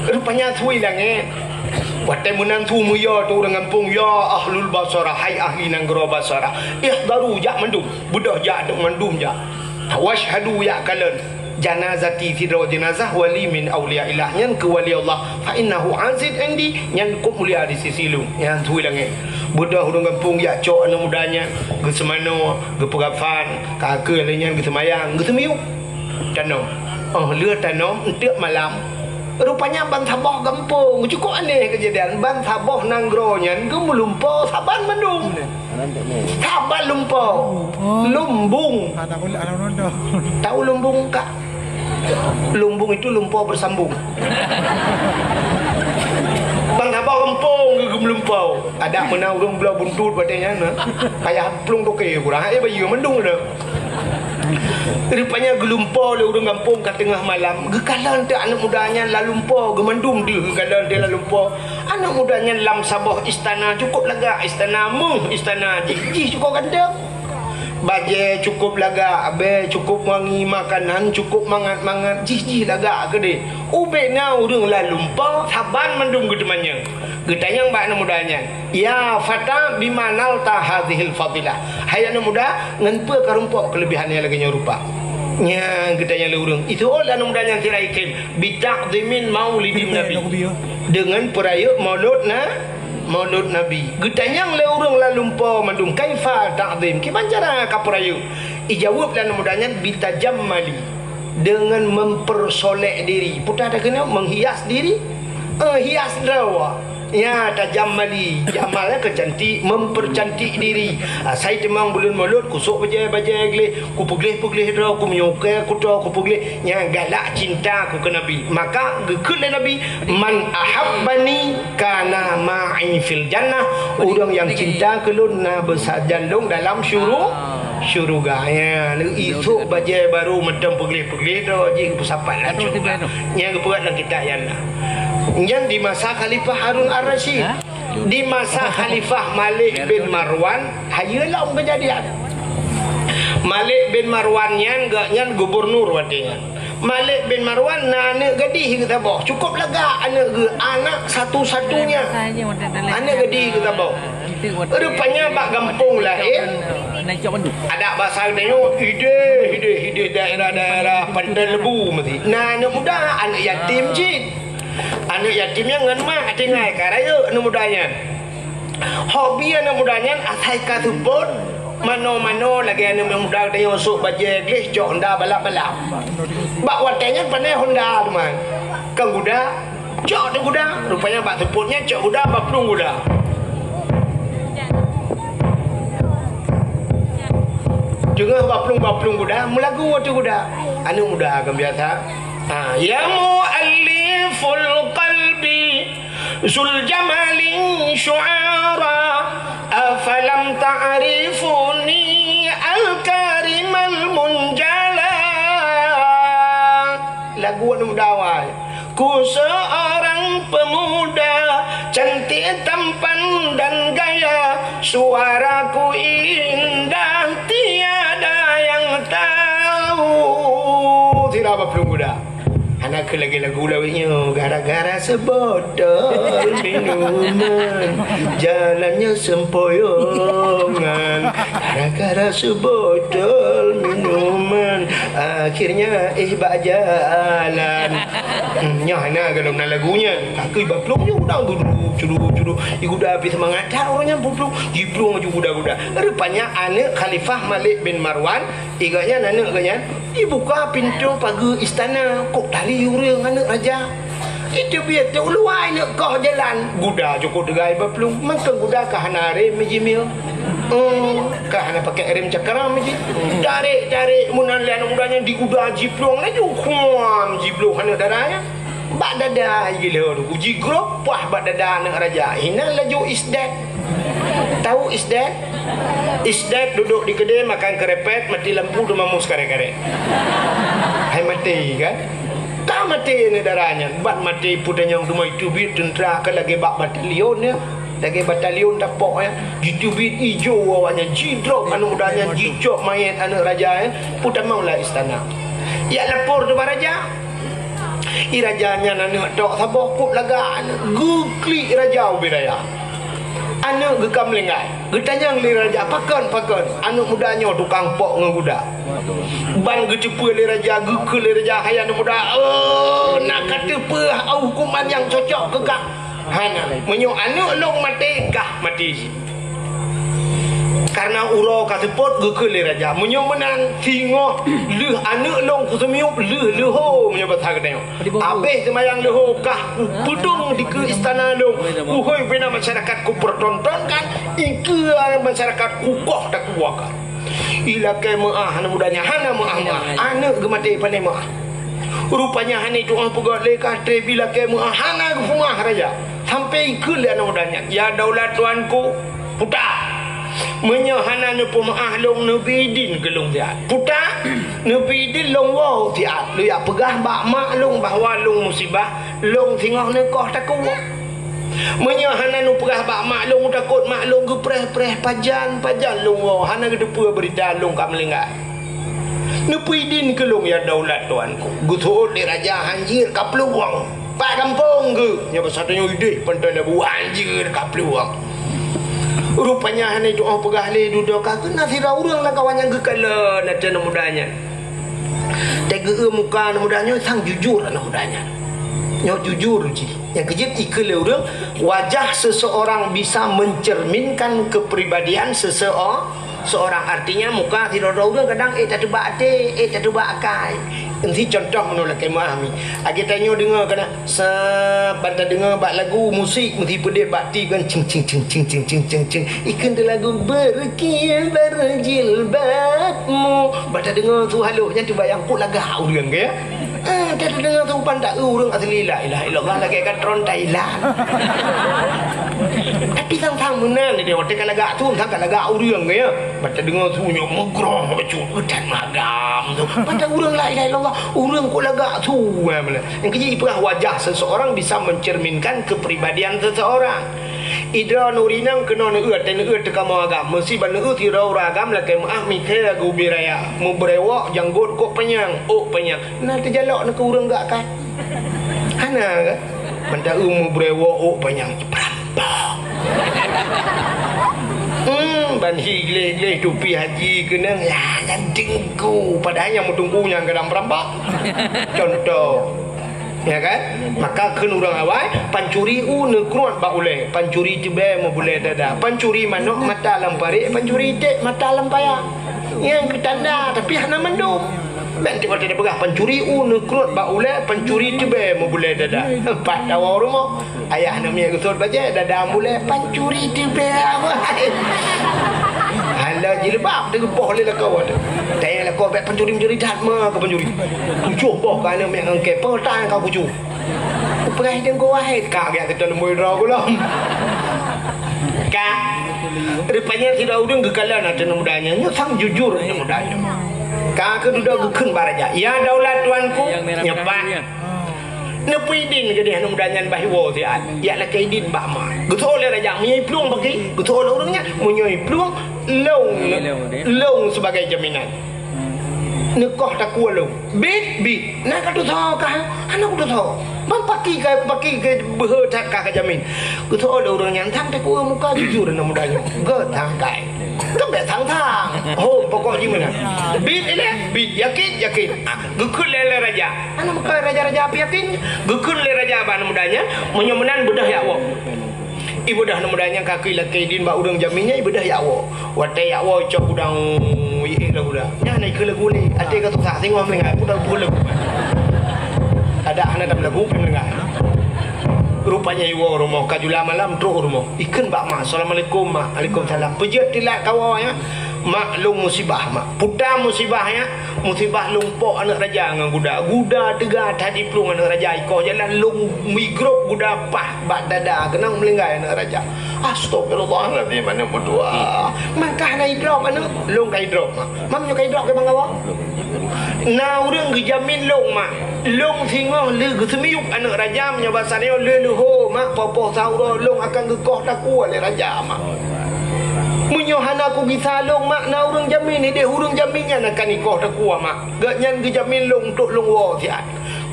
Rupanya su i langèt. Watèe meunan su meuyo tu ureueng gampông, ya ahlul Basarah, hai ahli nanggroe Basarah. Ihdaru, jak mandum, beudôh jak mandum jak. Wasyhadu, jak kalon. Janazati, sidroe jeunazah wali min auliyaillah, nyan keuh wali Allah. Fa innahu azib indi, nyan cukôp mulia di sisi lôn. Nyan su i langèt. Beudôh ureueng gampông jak cok aneuk muda nyan, geuseumanoe, geupeukafan, ka keuh lheuh nyan geuseumayang, geuseumiyueb. Tanom. Oh, lheuh tanom, enteuk malam. Rupanya ban saboh gampông, cukôp aneh keujadian, ban saboh nanggroe nyan geumeulumpo saban mandum. Saban lumpo. Oh. Lumbung. Ada boleh, ada roda. Tahu lumbung, Kak? Lumbung itu lumpo bersambung. Ban saboh gampông geumeulumpo. Adak meunan ureueng bloe buntut watèe nyan, na. Payah plueng toke kurang, hai bayeue mandum na. Rupanya geulumpo lé ureueng gampông ka teungoh malam, geukalon teuk aneuk muda nyan lam lumpo, geumandum deuh geukalon teuk lam lumpo. Aneuk muda nyan lam saboh istana, cukôp lagak istana, méuh istana jih, jih cukôp ganteng. Bajèe cukôp lagak, abèe cukôp wangi, makanan cukôp mangat-mangat, jih-jih lagak keudéh. Ubé na ureueng lam lumpo, saban mandum geuteumanyong. Geutanyong bak aneuk muda nyan, "Ya fata, bima nalta hadzihil fadilah?" Hai aneuk muda, ngon peue karumpok keuleubihan nyang lagèe nyoe rupa? Nyan geutanyong lé ureuëng. Itu oh lanu muda nyan sira ikhim. Bitaqdimin maulidin nabi. Dengan peurayeuk maulud na, maulud nabi. Geutanyong lé ureuëng lam lumpoe mandum, "Kaifa taqdim?" Kiban cara ka peurayeuk? Ijaweueb lanu muda nyan, "Bitajammali." Dengan mempersolek diri. Peue teuh keunoe menghias diri. Eh, hias droe. Ya, tajammali. Jamal keu cantik, mempercantik diri. Asai teumang buleuen maulud, kusok bajée-bajée gleh, kupeugleh-peugleh droe, kumeunyoe keu kuto, kupeugleh. Nya galak cinta ku keu Nabi. Maka geukheun lé Nabi, "Man ahabbani kana ma'i fil jannah." Ureuëng nyang cinta keu lôn na beusajan lôn dalam syuru-, syuruga. Ya, isok bajée barô mantong peugleh-peugleh droe jih geupeusapat lam syuruga. Nyang geupeugah lam kitab nyan na. Nyan di masa Khalifah Harun Ar-Rasyid. Di masa Khalifah Malik bin Marwan, hayeue lom keujadian. Malik bin Marwan nyan, gobnur watée nyan. Malik bin Marwan na aneuëk gadih geuh saboh, cukup lagak aneuëk geuh, anak satu-satunya. Aneuëk gadih geuh saboh. Rupanya bak gampông laén, adak basa geutanyoe, ideh, ideh, ideh daerah-daerah Pantai Lebu meuti. Na aneuëk muda, aneuëk yatim cit. Aneuëk yatim nyan ngon mak tinggai ka rayeuk aneuëk muda nyan. Hobi aneuëk muda nyan asai ka seupôt, manoe-manoe lagée aneuëk muda geutanyoe, sok bajée gleh, cok honda balap-balap. Bak watée nyan pané honda teuma. Kon guda, cok teuh guda. Rupanya bak seupôt nyan cok guda, baplueng guda. Teungoh baplueng-baplueng guda, meulagu ateueh guda. Aneuëk muda kan biasa. Ha, ya mualliful qalbi zul jamali syu'ara, afalam ta'rifuni al-karimal munjala. Lagu aneuëk muda awai. Ku seorang pemuda cantik tampan dan gaya, suaraku indah tiada yang tahu. Sira baplueng guda. Hana keu lagée lagu lawét nyoe, gara-gara sebotol minuman, jalannya sempoyongan. Gara-gara sebotol minuman, akhirnya eh bak jalan. Hmm, nyoe hana galom na lagu nyan. Takui baplueng nyoe udang dudu, cudu, cudu. Iguda pih seumangat that ureuëng nyan baplueng. Jiplueng laju guda-guda. Rupanya aneuëk Khalifah Malik bin Marwan, igeuhnyan aneuëk geuhnyan, ibuka pintoe pageue istana. Kok tali ureuëng aneuëk raja. Iteubiet teuh u luwa aneuëk koh jalan. Guda cukôp teugai baplueng. Mangkeueng guda ka hana rem jih mieu. Hmm, ka hana pakai rem cakram jih. Tarék-tarék meunan lé aneuëk muda nyan diguda jiplueng laju. Khuam jibloh aneuëk dara nyan. Bak dada gila tu, jigrob pah bak dada aneuëk raja. Inan laju isdet. Tahu isdet? Isdet duduk di keudè makan keurepet, mati lampu teuma mus karét-karét. Hai mati kan? Ka mati aneuëk dara nyan. Bak mati peutanyong teuma iteubiet teuntra ka lagée bak batalion nyan. Lagée batalion tapok nyan. Jiteubiet ijo awaknyan, jidrop aneuëk muda nyan, jicok manyét aneuëk raja nyan, peutamong lam istana. Jak lapor teuh bak raja. I raja nyan aneuëk tok saboh kok lagak aneuëk geuklik raja ubé raya. Aneuëk geuka meulinggai, geutanyong lé raja, "Pakon, pakon?" Aneuëk muda nyoe tukang pok ngon guda. Ban geuteupeue lé raja, geukheun lé raja, "Hai aneuëk muda, oh, na kateupeue huköman nyang cocok keu kah?" Hana. Meunyoe aneuëk lôn maté, kah maté jih. Karena uroe ka seupôt geukheun lé raja. Meunyoe meunan, singoh lheueh aneuëk lôn kuseumiyueb, lheueh leuho meunyoe basa geutanyoe. Habéh seumayang leuho kah kupeudong dikeue istana lôn. Uhôi bina masyarakat kupertontonkan, ikeue masyarakat kukoh takuwa kah. Ilakée meuáh aneuëk muda nyan hana meuáh-meuáh. Aneuëk geumaté pané meuáh. Rupanya hana tu'oh peugét lé ka treb ilakée meuáh hana geupeumeuáh raja. Sampai ikheun lé aneuëk muda nyan, "Ya daulat tuanku, puta! Meunyoe hana neupeumeuáh lôn, neubri idin keu lôn siat. Puta, neubri idin lôn woe siat. Lôn jak peugah bak mak lôn bahwa lôn musibah, lôn singoh neukoh takuwoe." Meunyoe hana neupeugah bak mak lôn, takot mak lôn geupreh-preh pajan-pajan lôn woe, hana geuteupeue beurita lôn ka meulinggai. Neupeuidin keu lôn, ya daulat tuanku. Geuseuôt lé raja hanjeuet kaplueng. Pat gampông geuh, nyoe basa tanyoe ideh Pantai Labu hanjeuet kaplueng. Rupanya hana tu'oh peugah lé dudoe ka keunan sidroe ureuëng lam kawan nyang geukalon ateueh aneuëk muda nyan. Geu muka aneuk muda nyoe sang jujur aneuk muda nyan. Nyoe jujur jih. Nyang keujeuet ikheun lé ureuëng, wajah seseorang bisa mencerminkan kepribadian seseo-, seorang. Artinya muka sidroe-droe ureuëng kadang ék tateuba até, ék tateuba akai. Ensi contoh meunoe lakée meuah mi. Lagée tanyoe deungoe kana, sa ban tadeungoe bak lagu musik meusi peudeh bak ti kan cing cing cing cing cing cing cing cing. Ikheun teu lagu berkibar jilbabmu. Ban tadeungoe su haloh nyan teubayang kok lagak ureuëng ke ya. Ah, tadeungoe su ban ta ureuëng asli la ilaha illallah lagée ka tron Thailand. Tapi sang-sang meunan dia watée ka lagak tu, sang ka lagak ureuëng ke ya. Ban tadeungoe su nyoe meugroh bacut dan magam tu. Ban ta ureuëng la ilaha illallah, ureuëng kok lagak su eh, meunan. Nyang keujeuet ipeugah wajah seseorang bisa mencerminkan kepribadian seseorang. Idroe nuri nang keunoe neueu, teuh neueu teukamoe agam. Meusi ban neueu sidroe ureuëng agam lakée meuah mikhée lagu ubé raya. Meubrewok janggot kok panyang, ôk panyang. Na teujalok neukeu ureuëng gak kai. Hana kan? Ban ta eu meubrewok ôk panyang. Perampok. Hmm, ban hi gleh-gleh tupi haji keunong lah nyan teungku. Padahai nyang meuteungku nyang kadang perampok. Contoh. Ya kan? Maka kheun ureuëng awai, pancuri u neukruet bak ulée, pancuri teubée meubulée dada, pancuri manok mata lam parék, pancuri iték mata lam paya. Nyang keutanda, tapi hana mandum. Ban tieb watée tapeugah pancuri u neukruet bak ulée, pancuri teubée meubulée dada. Pat tawoe rumoh. Ayah aneuk miet geusot bajée, dada meubulée, pancuri teubée awai. Hana jilbab teupoh lé lakoe tu. Tayang lakoe bék pancuri-pancuri that ma keu pancuri. Tujoh boh ka aneuk miet ngon kée, peue tan ka buju. Peugah ideng keu wahid ka gak keu leumboi droe gulom. Ka rupanya sidroe ureuëng geukalon ateueh aneuk muda nyan, nyoe sang jujur aneuk muda nyan. Ka keu dudoe geukheun bak raja, "Ya daulat tuanku, nyepak." Neupeuidin keudeh aneuk muda nyan bah iwoe siat, jak lakée idin bak ma. Geuseuôt lé raja, meunyoe iplueng paki, geuseuôt lé ureuëng nyan, meunyoe iplueng, lôn, lôn sibagai jaminan. Neukoh takue lôn. Bit, bit. Na ka tusoe kah? Hana kutusoe. Ban paki ka, paki ka beuhe that ka, ka jamin. Geuseuôt lé ureuëng nyan, sang takue muka jujur aneuk muda nyoe. Geuh tangkai. Kan bék sang-sang. Ho, pokok jih meunan. Bit ilée, bit. Yakin, yakin. Ah, geukheun lé, lé raja. Hana meukai raja-raja api yakin. Geukheun lé raja bak aneuk muda nyan, meunyoe meunan beudôh jak woe. Ibeudôh aneuk muda nyan ka keu lakée idin bak ureuëng jamin nyan, ibeudôh jak woe. Watée jak woe cok udang, iék lagu dah. Nyan na ikheun lagu lé, até ka susah singoh meuninggai, peue lagu lagu. Adak hana dam lagu pih meuninggai. Rupanya iwoe rumoh, ka jula malam trok rumoh. Ikheun bak ma, "Assalamualaikum ma." "Waalaikumsalam." "Peue jeuet teulat kawoe ya?" "Mak, lôn musibah mak." "Peue tan musibah ya?" "Musibah lôn pok aneuk raja ngon guda. Guda teuga that iplueng aneuk raja ikoh jalan lôn migrop guda pah bak dada keunong meulinggai aneuk raja." "Astagfirullahalazim aneuk meutuah. Mangkah na idrop aneuk?" "Lôn ka idrop mak." "Mam nyoe ka idrop keu banggawa?" "Na ureuëng geujamin lôn mak. Lôn singoh lé geuseumiyueb aneuk raja meunyoe basa nyoe lé leuho mak poh-poh sahur lôn akan geukoh takue lé raja mak." "Meunyoe hana kugisa lôn mak, na ureuëng jamin ideh ureuëng jamin nyan akan ikoh takue mak. Gobnyan geujamin lôn untuk lôn woe siat."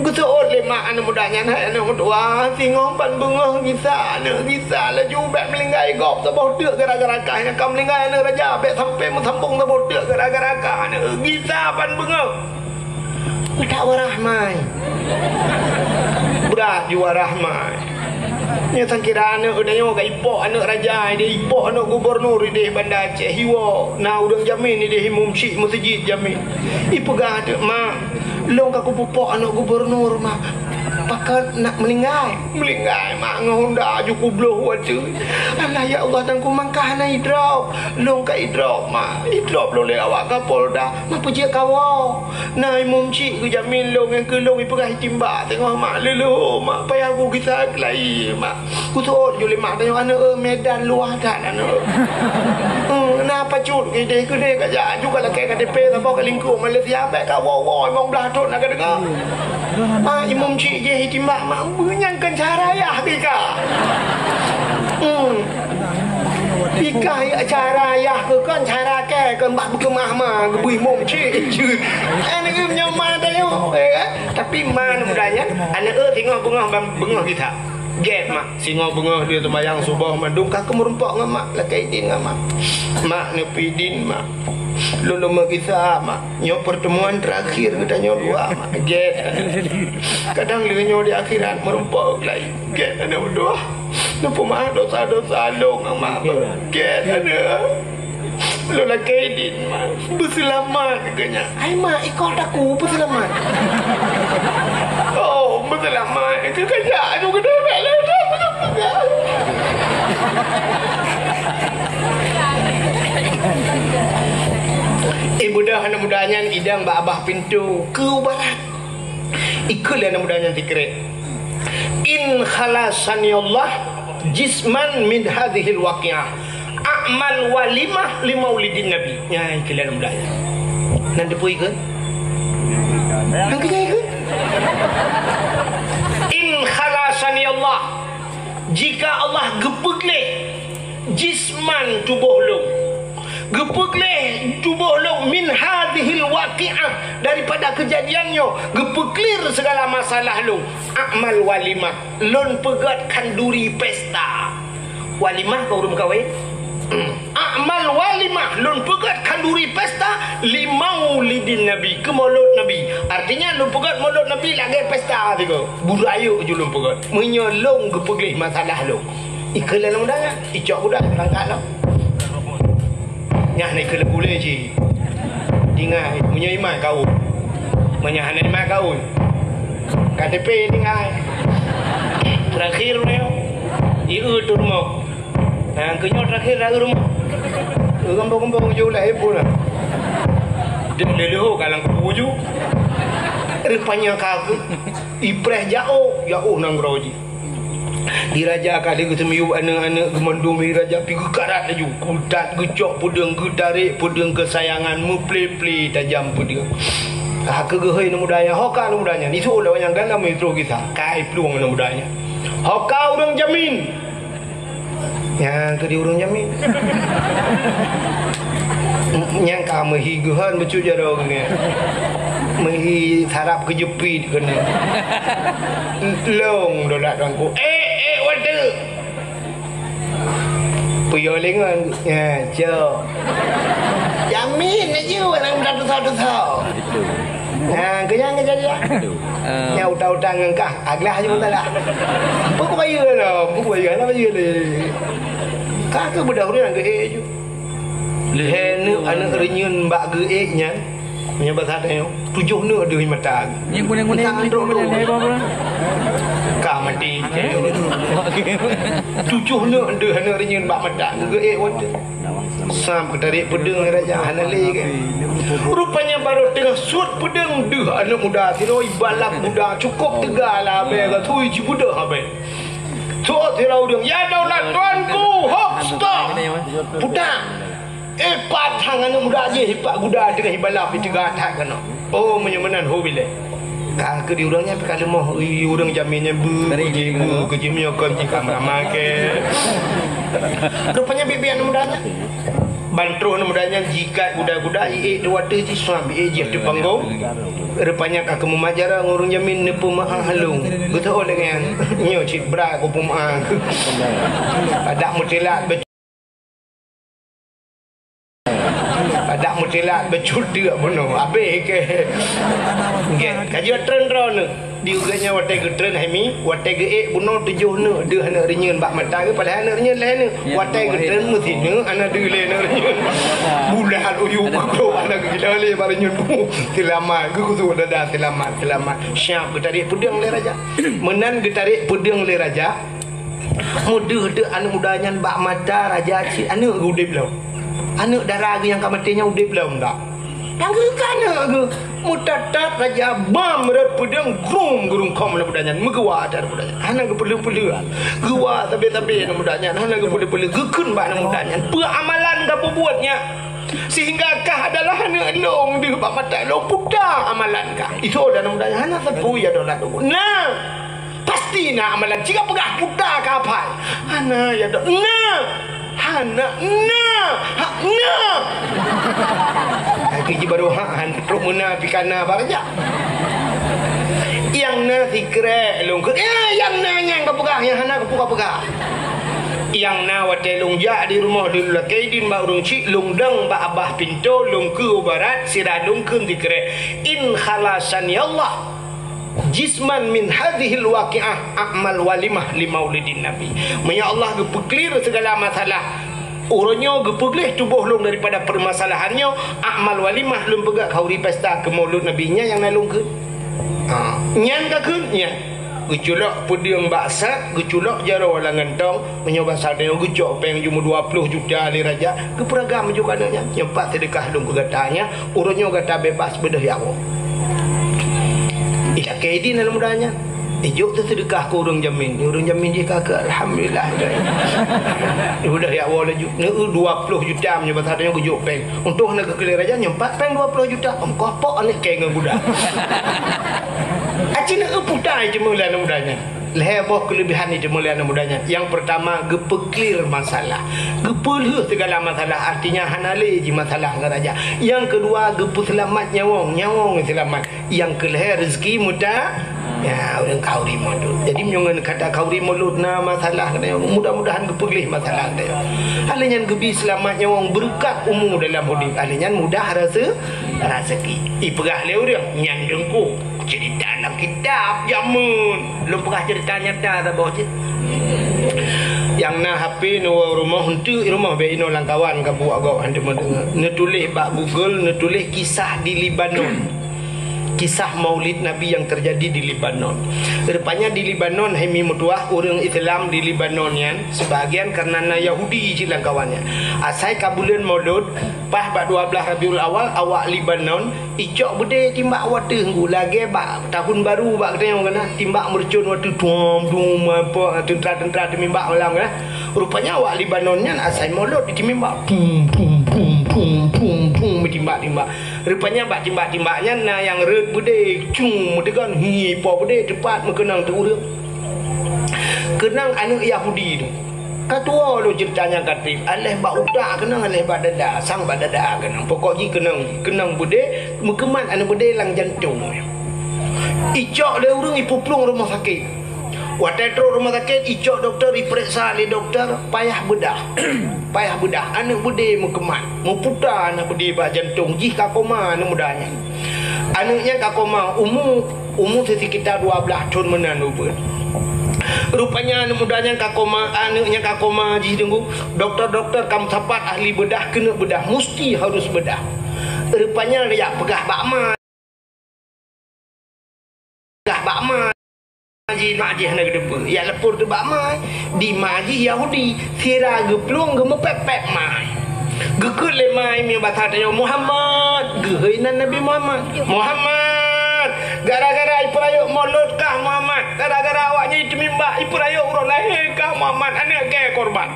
Geuseuôt lé mak aneuk muda nyan, "Hai aneuk meutuah, singoh ban beungoh gisa aneuk gisa laju bék meulinggai gob saboh teuk gara-gara kah nyang ka meulinggai aneuk raja bék sampai meusambong saboh teuk gara-gara kah aneuk gisa ban beungoh." Keutak warah mai. Brat ju warah mai. Nyoe sang kira aneuk geutanyoe ka ipok aneuk raja ideh, ipok aneuk gubernur ideh Banda Aceh, iwoe na ureuëng jamin ideh imum syik meuseujid jamin. Ipeugah teuk, "Mak, lôn ka kupupok aneuk gubernur mak. Pakon nak meulinggai?" "Meulinggai mak ngon honda ju kubloh watée." "Alah ya Allah, dan ku mangkah hana idrop. Lôn ka idrop mak. Idrop lôn lé awak Kapolda. Mak peujeuet kawoe." "Na imum cik geujamin lôn nyang keu lôn ipeugah itimbak teungoh mak leuloh mak payah gugisa keulayi mak." Kuseuôt ju lé mak tanyoe aneuk, "Eh, Medan luwah that aneuk." "Hmm, na pacut ideh keudeh ka jak juga lakée K T P saboh ka lingkup Malaysia bék ka woe-woe limong blaih thon na ka deungoe." "Ah, imum cik jih itimbak mak, beunyang kan cara yah tika." Hmm. Tika ya cara yah ke kan cara ke kan bak beukeumah ma geubui mong cik. Aneuk nyoe ma tanyoe, eh, kan? Tapi ma aneuk muda nyan, aneuk eu singoh beungoh ban beungoh gisa. Gét, Mak. Singoh beungoh lheueh seumayang suboh mandum ka keuh meurumpok ngon Mak, lakée idin ngon Mak. Mak, neupeu idin, Mak. Lôn lôn meugisa, Mak. Nyoe pertemuan terakhir geutanyoe dua, Mak. Gét. Kadang lheueh nyoe di akhirat meurumpok lagi. Gét aneuk dua. Neupeumeu'ah dosa-dosa lôn ngon Mak. Gét aneuk. Lôn lakée idin, Mak. Beuseulamat keu nyan. Hai, Mak, ikot aku beuseulamat. Oh, beuseulamat keu kajak anu geude bak lôn. Eh, beudôh aneuk muda nyan idong bak babah pintoe keu barat. Ikheun lé aneuk muda nyan sikrek. In khalasani Allah jisman min hadhil waqi'ah, a'mal walimah li maulidin Nabi. Nyan ikheun lé aneuk muda nyan. Nan teupeu ikheun? Nan keu nyan ikheun? In khalasani Allah, jika Allah geupeugleh jisman tuboh lôn, geupeugleh tuboh lôn min hadhil waqi'ah, daripada keujadian nyoe, geupeuclear segala masalah lôn. A'mal walimah, lôn peugét khanduri pesta. Walimah keu ureuëng meukawen. A'mal walimah, lôn peugét khanduri pesta li maulidin Nabi, keu molod Nabi. Artinya lôn peugét molod Nabi lagée pesta sigoe. Beurayeuk ju lôn peugét. Meunyoe lôn geupeugleh masalah lôn. Ikheun lé aneuk muda nyan, icok budak, beurangkat lom. Nyan ikheun lé gulée cit. Tinggai, meunyoe iman kaun. Meunyoe hana iman kaun. K T P tinggai. Terakhir nyoe, ieu tu rumoh. Nah, keu nyoe terakhir dah rumoh. Gembong-gembong ujoe lah, eh, pun lah. Dia leleho kalang kubu ju. Rupanya kagak. Ipreh jauh, jauh nanggroe jih. Di raja ka lheueh geuseumiyueb aneuk-aneuk geumandum di raja pi geukarat laju. Geutat geucok peudeueng, geutarek peudeueng keusayangan, meuple-ple tajam peudeueng. Ka keuh geuhôi aneuk muda nyan, ho ka aneuk muda nyan, iseuôt lé awak nyan galom meutro gisa. Ka iplueng aneuk muda nyan. Ho ka ureuëng jamin. Nyang keu di ureuëng jamin. Nyang ka meuhi geuhon bacut jaroe keunoe. Meuhi sarap keujeupit keunoe. Long dolat tuanku. Eh, eh, waduh. Puyôh lingon. Ya, cok. Jamin laju orang dah tusa-tusa. Ha, keu nyang kejadian. Aduh. Ah. Nyang utang-utang ngon kah, aglah je masalah. Buku bayeue lah, buku bayeue lah bayeue lé. Kah keu budak ureuëng ngon geuék ju. Lhée neuk aneuk reunyeun bak geuék nyan, meunyoe basa tanyoe, tujoh neuk deuh mata. Nyang kuning-kuning, entah kuning-kuning, andro. Ka mati. Tujoh neuk deuh aneuk reunyeun bak mata geuék watée. Sam geutarek peudeueng lé raja, hana lé kan. Rupanya barô teungoh suet peudeueng deuh aneuk muda sidroe ibalap muda cukôp teuga lah abée ka tui jibeudôh abée. Suet sidroe ureuëng, "Ya daulat tuanku, hop, stop!" Puta. Eh, pat hang aneuk muda jih ipak guda teungoh ibalap di teuga that keunoe. Oh, meunyoe meunan ho bilée. Ka keu di ureuëng nyan pih ka leumoh, ui, ureuëng jamin nyan beu, dari keu jih, beu, keu jih meunyoe kon jih ka meuramai ke. Rupanya biet-biet aneuk muda nyan. Ban troh aneuk muda nyan jikat guda-guda, iék di watée jih suam, iék jih di panggong. Rupanya ka keu mumat jaroe ngon ureuëng jamin neupeumeu'ah lôn. Beutôi lagée nyan. Nyoe cit brat kupeumeu'ah. Adak meutelat Adak meutelat beucut deuk bunoe, abéh keu. Nggak, ka jeuet treun droeneuh. Di ureuëng nyan watée geutreun hai mi, watée geuék bunoe tujoh neuk deuh aneuk reunyeun bak mata geuh, padahai aneuk reunyeun lhée neuk. Ya, watée geutreun meusineuk aneuk deuh lé aneuk reunyeun. Bulat uyuek peukrok aneuk gila lé bak reunyeun. Seulamat, geukusok dada seulamat, seulamat. Siap geutarek peudeueng lé raja. Meunan geutarek peudeueng lé raja. Meudeuh-deuh aneuk muda nyan bak mata raja cit aneuk geuh udeb lom. Aneuk dara geuh nyang ka maté nyan udeb lom dak. Nyang geuh ka aneuk geuh. Meutat-tat raja bam rot peudeueng grum geurungkông aneuk muda nyan meugeuwa that aneuk muda nyan. Hana geupeuleueh-peuleueh. Geuwa sabe-sabe aneuk muda nyan hana geupeuleueh-peuleueh. Geukheun bak aneuk muda nyan, "Peue amalan ka peubuet nyan? Sehingga kah adalah aneuk lôn deuh bak mata lôn, peue amalan kah?" Iseuôt aneuk muda nyan, "Hana sapeue ya daulat lôn." Nah! Pasti na amalan. Cit ka peugah buta ka hafal. Hana ya dok. Na. Hana. Na. Ha, na. Lagi ji baru ha, han trok meuna pih ka na bak raja. Nyang na sikrek lôn keu. Ya, nyang na nyang ka Peugah nyang hana geupeugah-peugah. Nyang na watée lôn jak di rumoh lôn lakée idin bak ureuëng chik, lôn dong bak babah pintoe, lôn keu u barat, sira lôn kheun sikrek, "In khalasani Allah jisman min hadzihil waqi'ah a'mal walimah li maulidin Nabi." Meunyoe Allah geupeuklir segala masalah, uroe nyoe geupeugléh tuboh lôn daripada permasalahan nyoe, a'mal walimah lôn peugah khauri pesta keu maulud Nabi nyan nyang na lôn kheun. Ha, nyan ka kheun nyan. Geuculok peudeueng bak sat, geuculok jaroe lam gantong, meunyoe basa tanyoe geucok péng jumeuh dua ploh juta lé raja, geupeuragam ju keuneuk nyan. Nyoe pat seudeukah lôn keu gata nyan, uroe nyoe gata bebas beudôh jak woe. Ilakée idin aneuk muda nyan. Ijok teuseudeukah keu ureuëng jamin. Ureuëng jamin jih ka keu alhamdulillah. Beudôh jak woe laju. Neu dua ploh juta meunyoe basa tanyoe geujok péng. Untông hana geukheun lé raja nyoe pat péng dua ploh juta. Ongkoh pok aneuk kée ngon guda. Aci neu putai cuma lé aneuk muda nyan. Lhée boh keuleubihan jiteumé lé aneuk muda nyan. Nyang peurtama, geupeuklir masalah. Geupeulheueh segala masalah, artinya hana lé jih masalah ngon raja. Nyang keudua, geupeuseulamat nyawöng, nyawöng seulamat. Nyang keulhée, rezeki meuta-, ya, ureuëng khauri mulod. Jadi, meunyoe ngon kata khauri mulod na masalah, mudah-mudahan geupeugléh masalah. Hal nyan geubi seulamat nyawöng, beureukat umu dalam udeb. Hal nyan mudah rase-, raseuki. Ipeugah lé ureuëng, nyan deungku. Cerita lam kitab jameun. Lôn peugah cerita nyata saboh cit. Nyang na H P neuwoe rumoh, enteuk rumoh bak inoe lam kawan ka buet gob hantom meudeungoe. Neutuléh bak Google, neutuléh kisah di Lebanon. Kisah Maulid Nabi yang terjadi di Lebanon. Rupanya di Lebanon, hai mi meutuah, ureuëng Islam di Lebanon nyan, sebahagian karena na Yahudi cit lam kawan nyan. Asai ka buleuen Maulud, paih bak dua blaih Rabiul Awal, awak Lebanon icok beudé timbak wateuh nggu lagée bak tahun baru bak geutanyoe kana timbak meureucon wateuh tuam tuam apa teuntara-teuntara teumimbak malam kana. Rupanya awak Lebanon nyan asai mulod ditimbak pum pum pum pum pum pum timbak-timbak. Rupanya bak timbak-timbak nyan na nyang rhot beudé cung meuteugon hi po beudé teupat meukeunong teu ureuëng. Keunong aneuk Yahudi tu. Ka tuwoe lôn ceurita nyang ka treb, aléh bak utak keunong, aléh bak dada, sang bak dada keunong. Pokok jih keunong, keunong beudé, meukeumat aneuk beudé lam jantong. Icok lé ureuëng ipeuplueng rumoh sakét. Watée trok rumoh sakét, icok dokto, ipeuriksa lé dokto, payah beudah. Payah beudah, aneuk beudé meukeumat. Meuputa aneuk beudé bak jantong, jih ka koma aneuk muda nyan. Aneuk nyan ka koma, umu Umu seuseukita dua blaih thon meunan ubeut. Rupanya aneuk muda nyan ka koma, aneuk nyan ka koma jih teungku. Dokto-dokto ka meusapat ahli beudah keuneuk beudah, musti harus beudah. Rupanya jak peugah bak ma, peugah bak ma jih, mak jih hana geuteupeue. Jak lapor teuh bak ma, di ma jih Yahudi. Sira geuplueng geumeupép-pép mai. Geukheun lé mai meunyoe basa tanyoe Muhammad, geuhôi nan Nabi Muhammad. Muhammad, gara-gara ipeurayeuk mulod kah Muhammad, gara-gara awak nyan iteumimbak ipeurayeuk uroe lahé kah Muhammad, aneuk kée korban.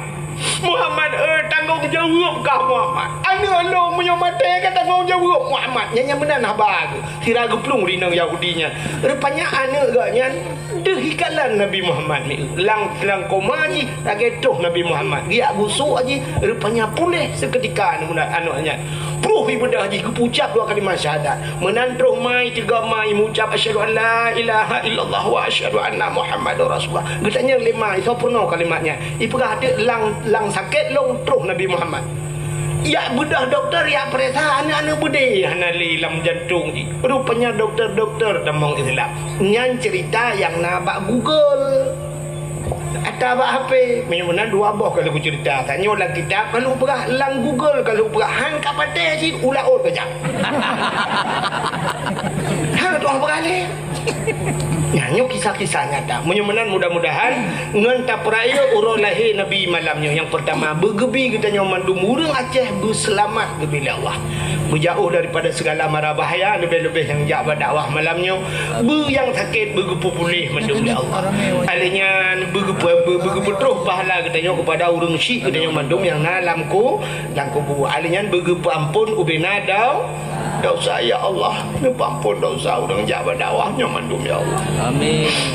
Muhammad, eh, tanggong jaweueb kah Muhammad. Aneuk lôn meunyoe maté ka tanggong jaweueb Muhammad. Nyan nyang meunan haba geuh. Sira geuplueng rinong Yahudi nyan. Rupanya aneuk geuh nyan deuh ikalon Nabi Muhammad mieu. Lam, lam koma jih lagée troh Nabi Muhammad. Geujak gusok jih, rupanya puléh seukeutika aneuk muda aneuk nyan. Pruh ibeudah jih geupeucap dua kalimat syahadat. Meunan troh mai teuga mai meucap asyhadu an la ilaha illallah wa asyhadu anna Muhammadar Rasulullah. Geutanyong lé mai soe peurunoe kalimat nyan. Ipeugah teuk lam, lam sakét lôn troh Nabi Muhammad. Jak beudah dokto, jak peuriksa aneuk-aneuk beudé hana lé lam jantong jih. Rupanya dokto-dokto tamong Islam. Nyan cerita nyang na bak Google. Ata bak H P. Meunyoe meunan dua boh ka lheueh kucerita. Tanyoe lam kitab ka lheueh peugah, lam Google ka lheueh peugah. Han ka patéh cit, u laôt ka jak. Han ka tuah peugah lé. Nyan nyoe kisah-kisah nyata. Meunyoe meunan mudah-mudahan ngon tapeurayeuk uroe lahé Nabi malam nyoe. Nyang peurtama, beugeubi geutanyoe mandum ureuëng Aceh beuseulamat geubi lé Allah. Beujauh daripada segala mara bahaya, leubeh-leubeh nyang jak bak dakwah malam nyoe. Beu nyang sakét beugeupeupuléh mandum lé Allah. Alèh nyan beugeupe-, beu-, beugeupeutroh pahala geutanyoe keupada ureuëng syik geutanyoe mandum nyang na lam ku-, lam kubu. Alèh nyan beugeupeuamphon ubena dau-, dosa, ya Allah. Neupeuamphon dosa ureuëng jak bak dakwah nyoe mandum, ya Allah. Amin.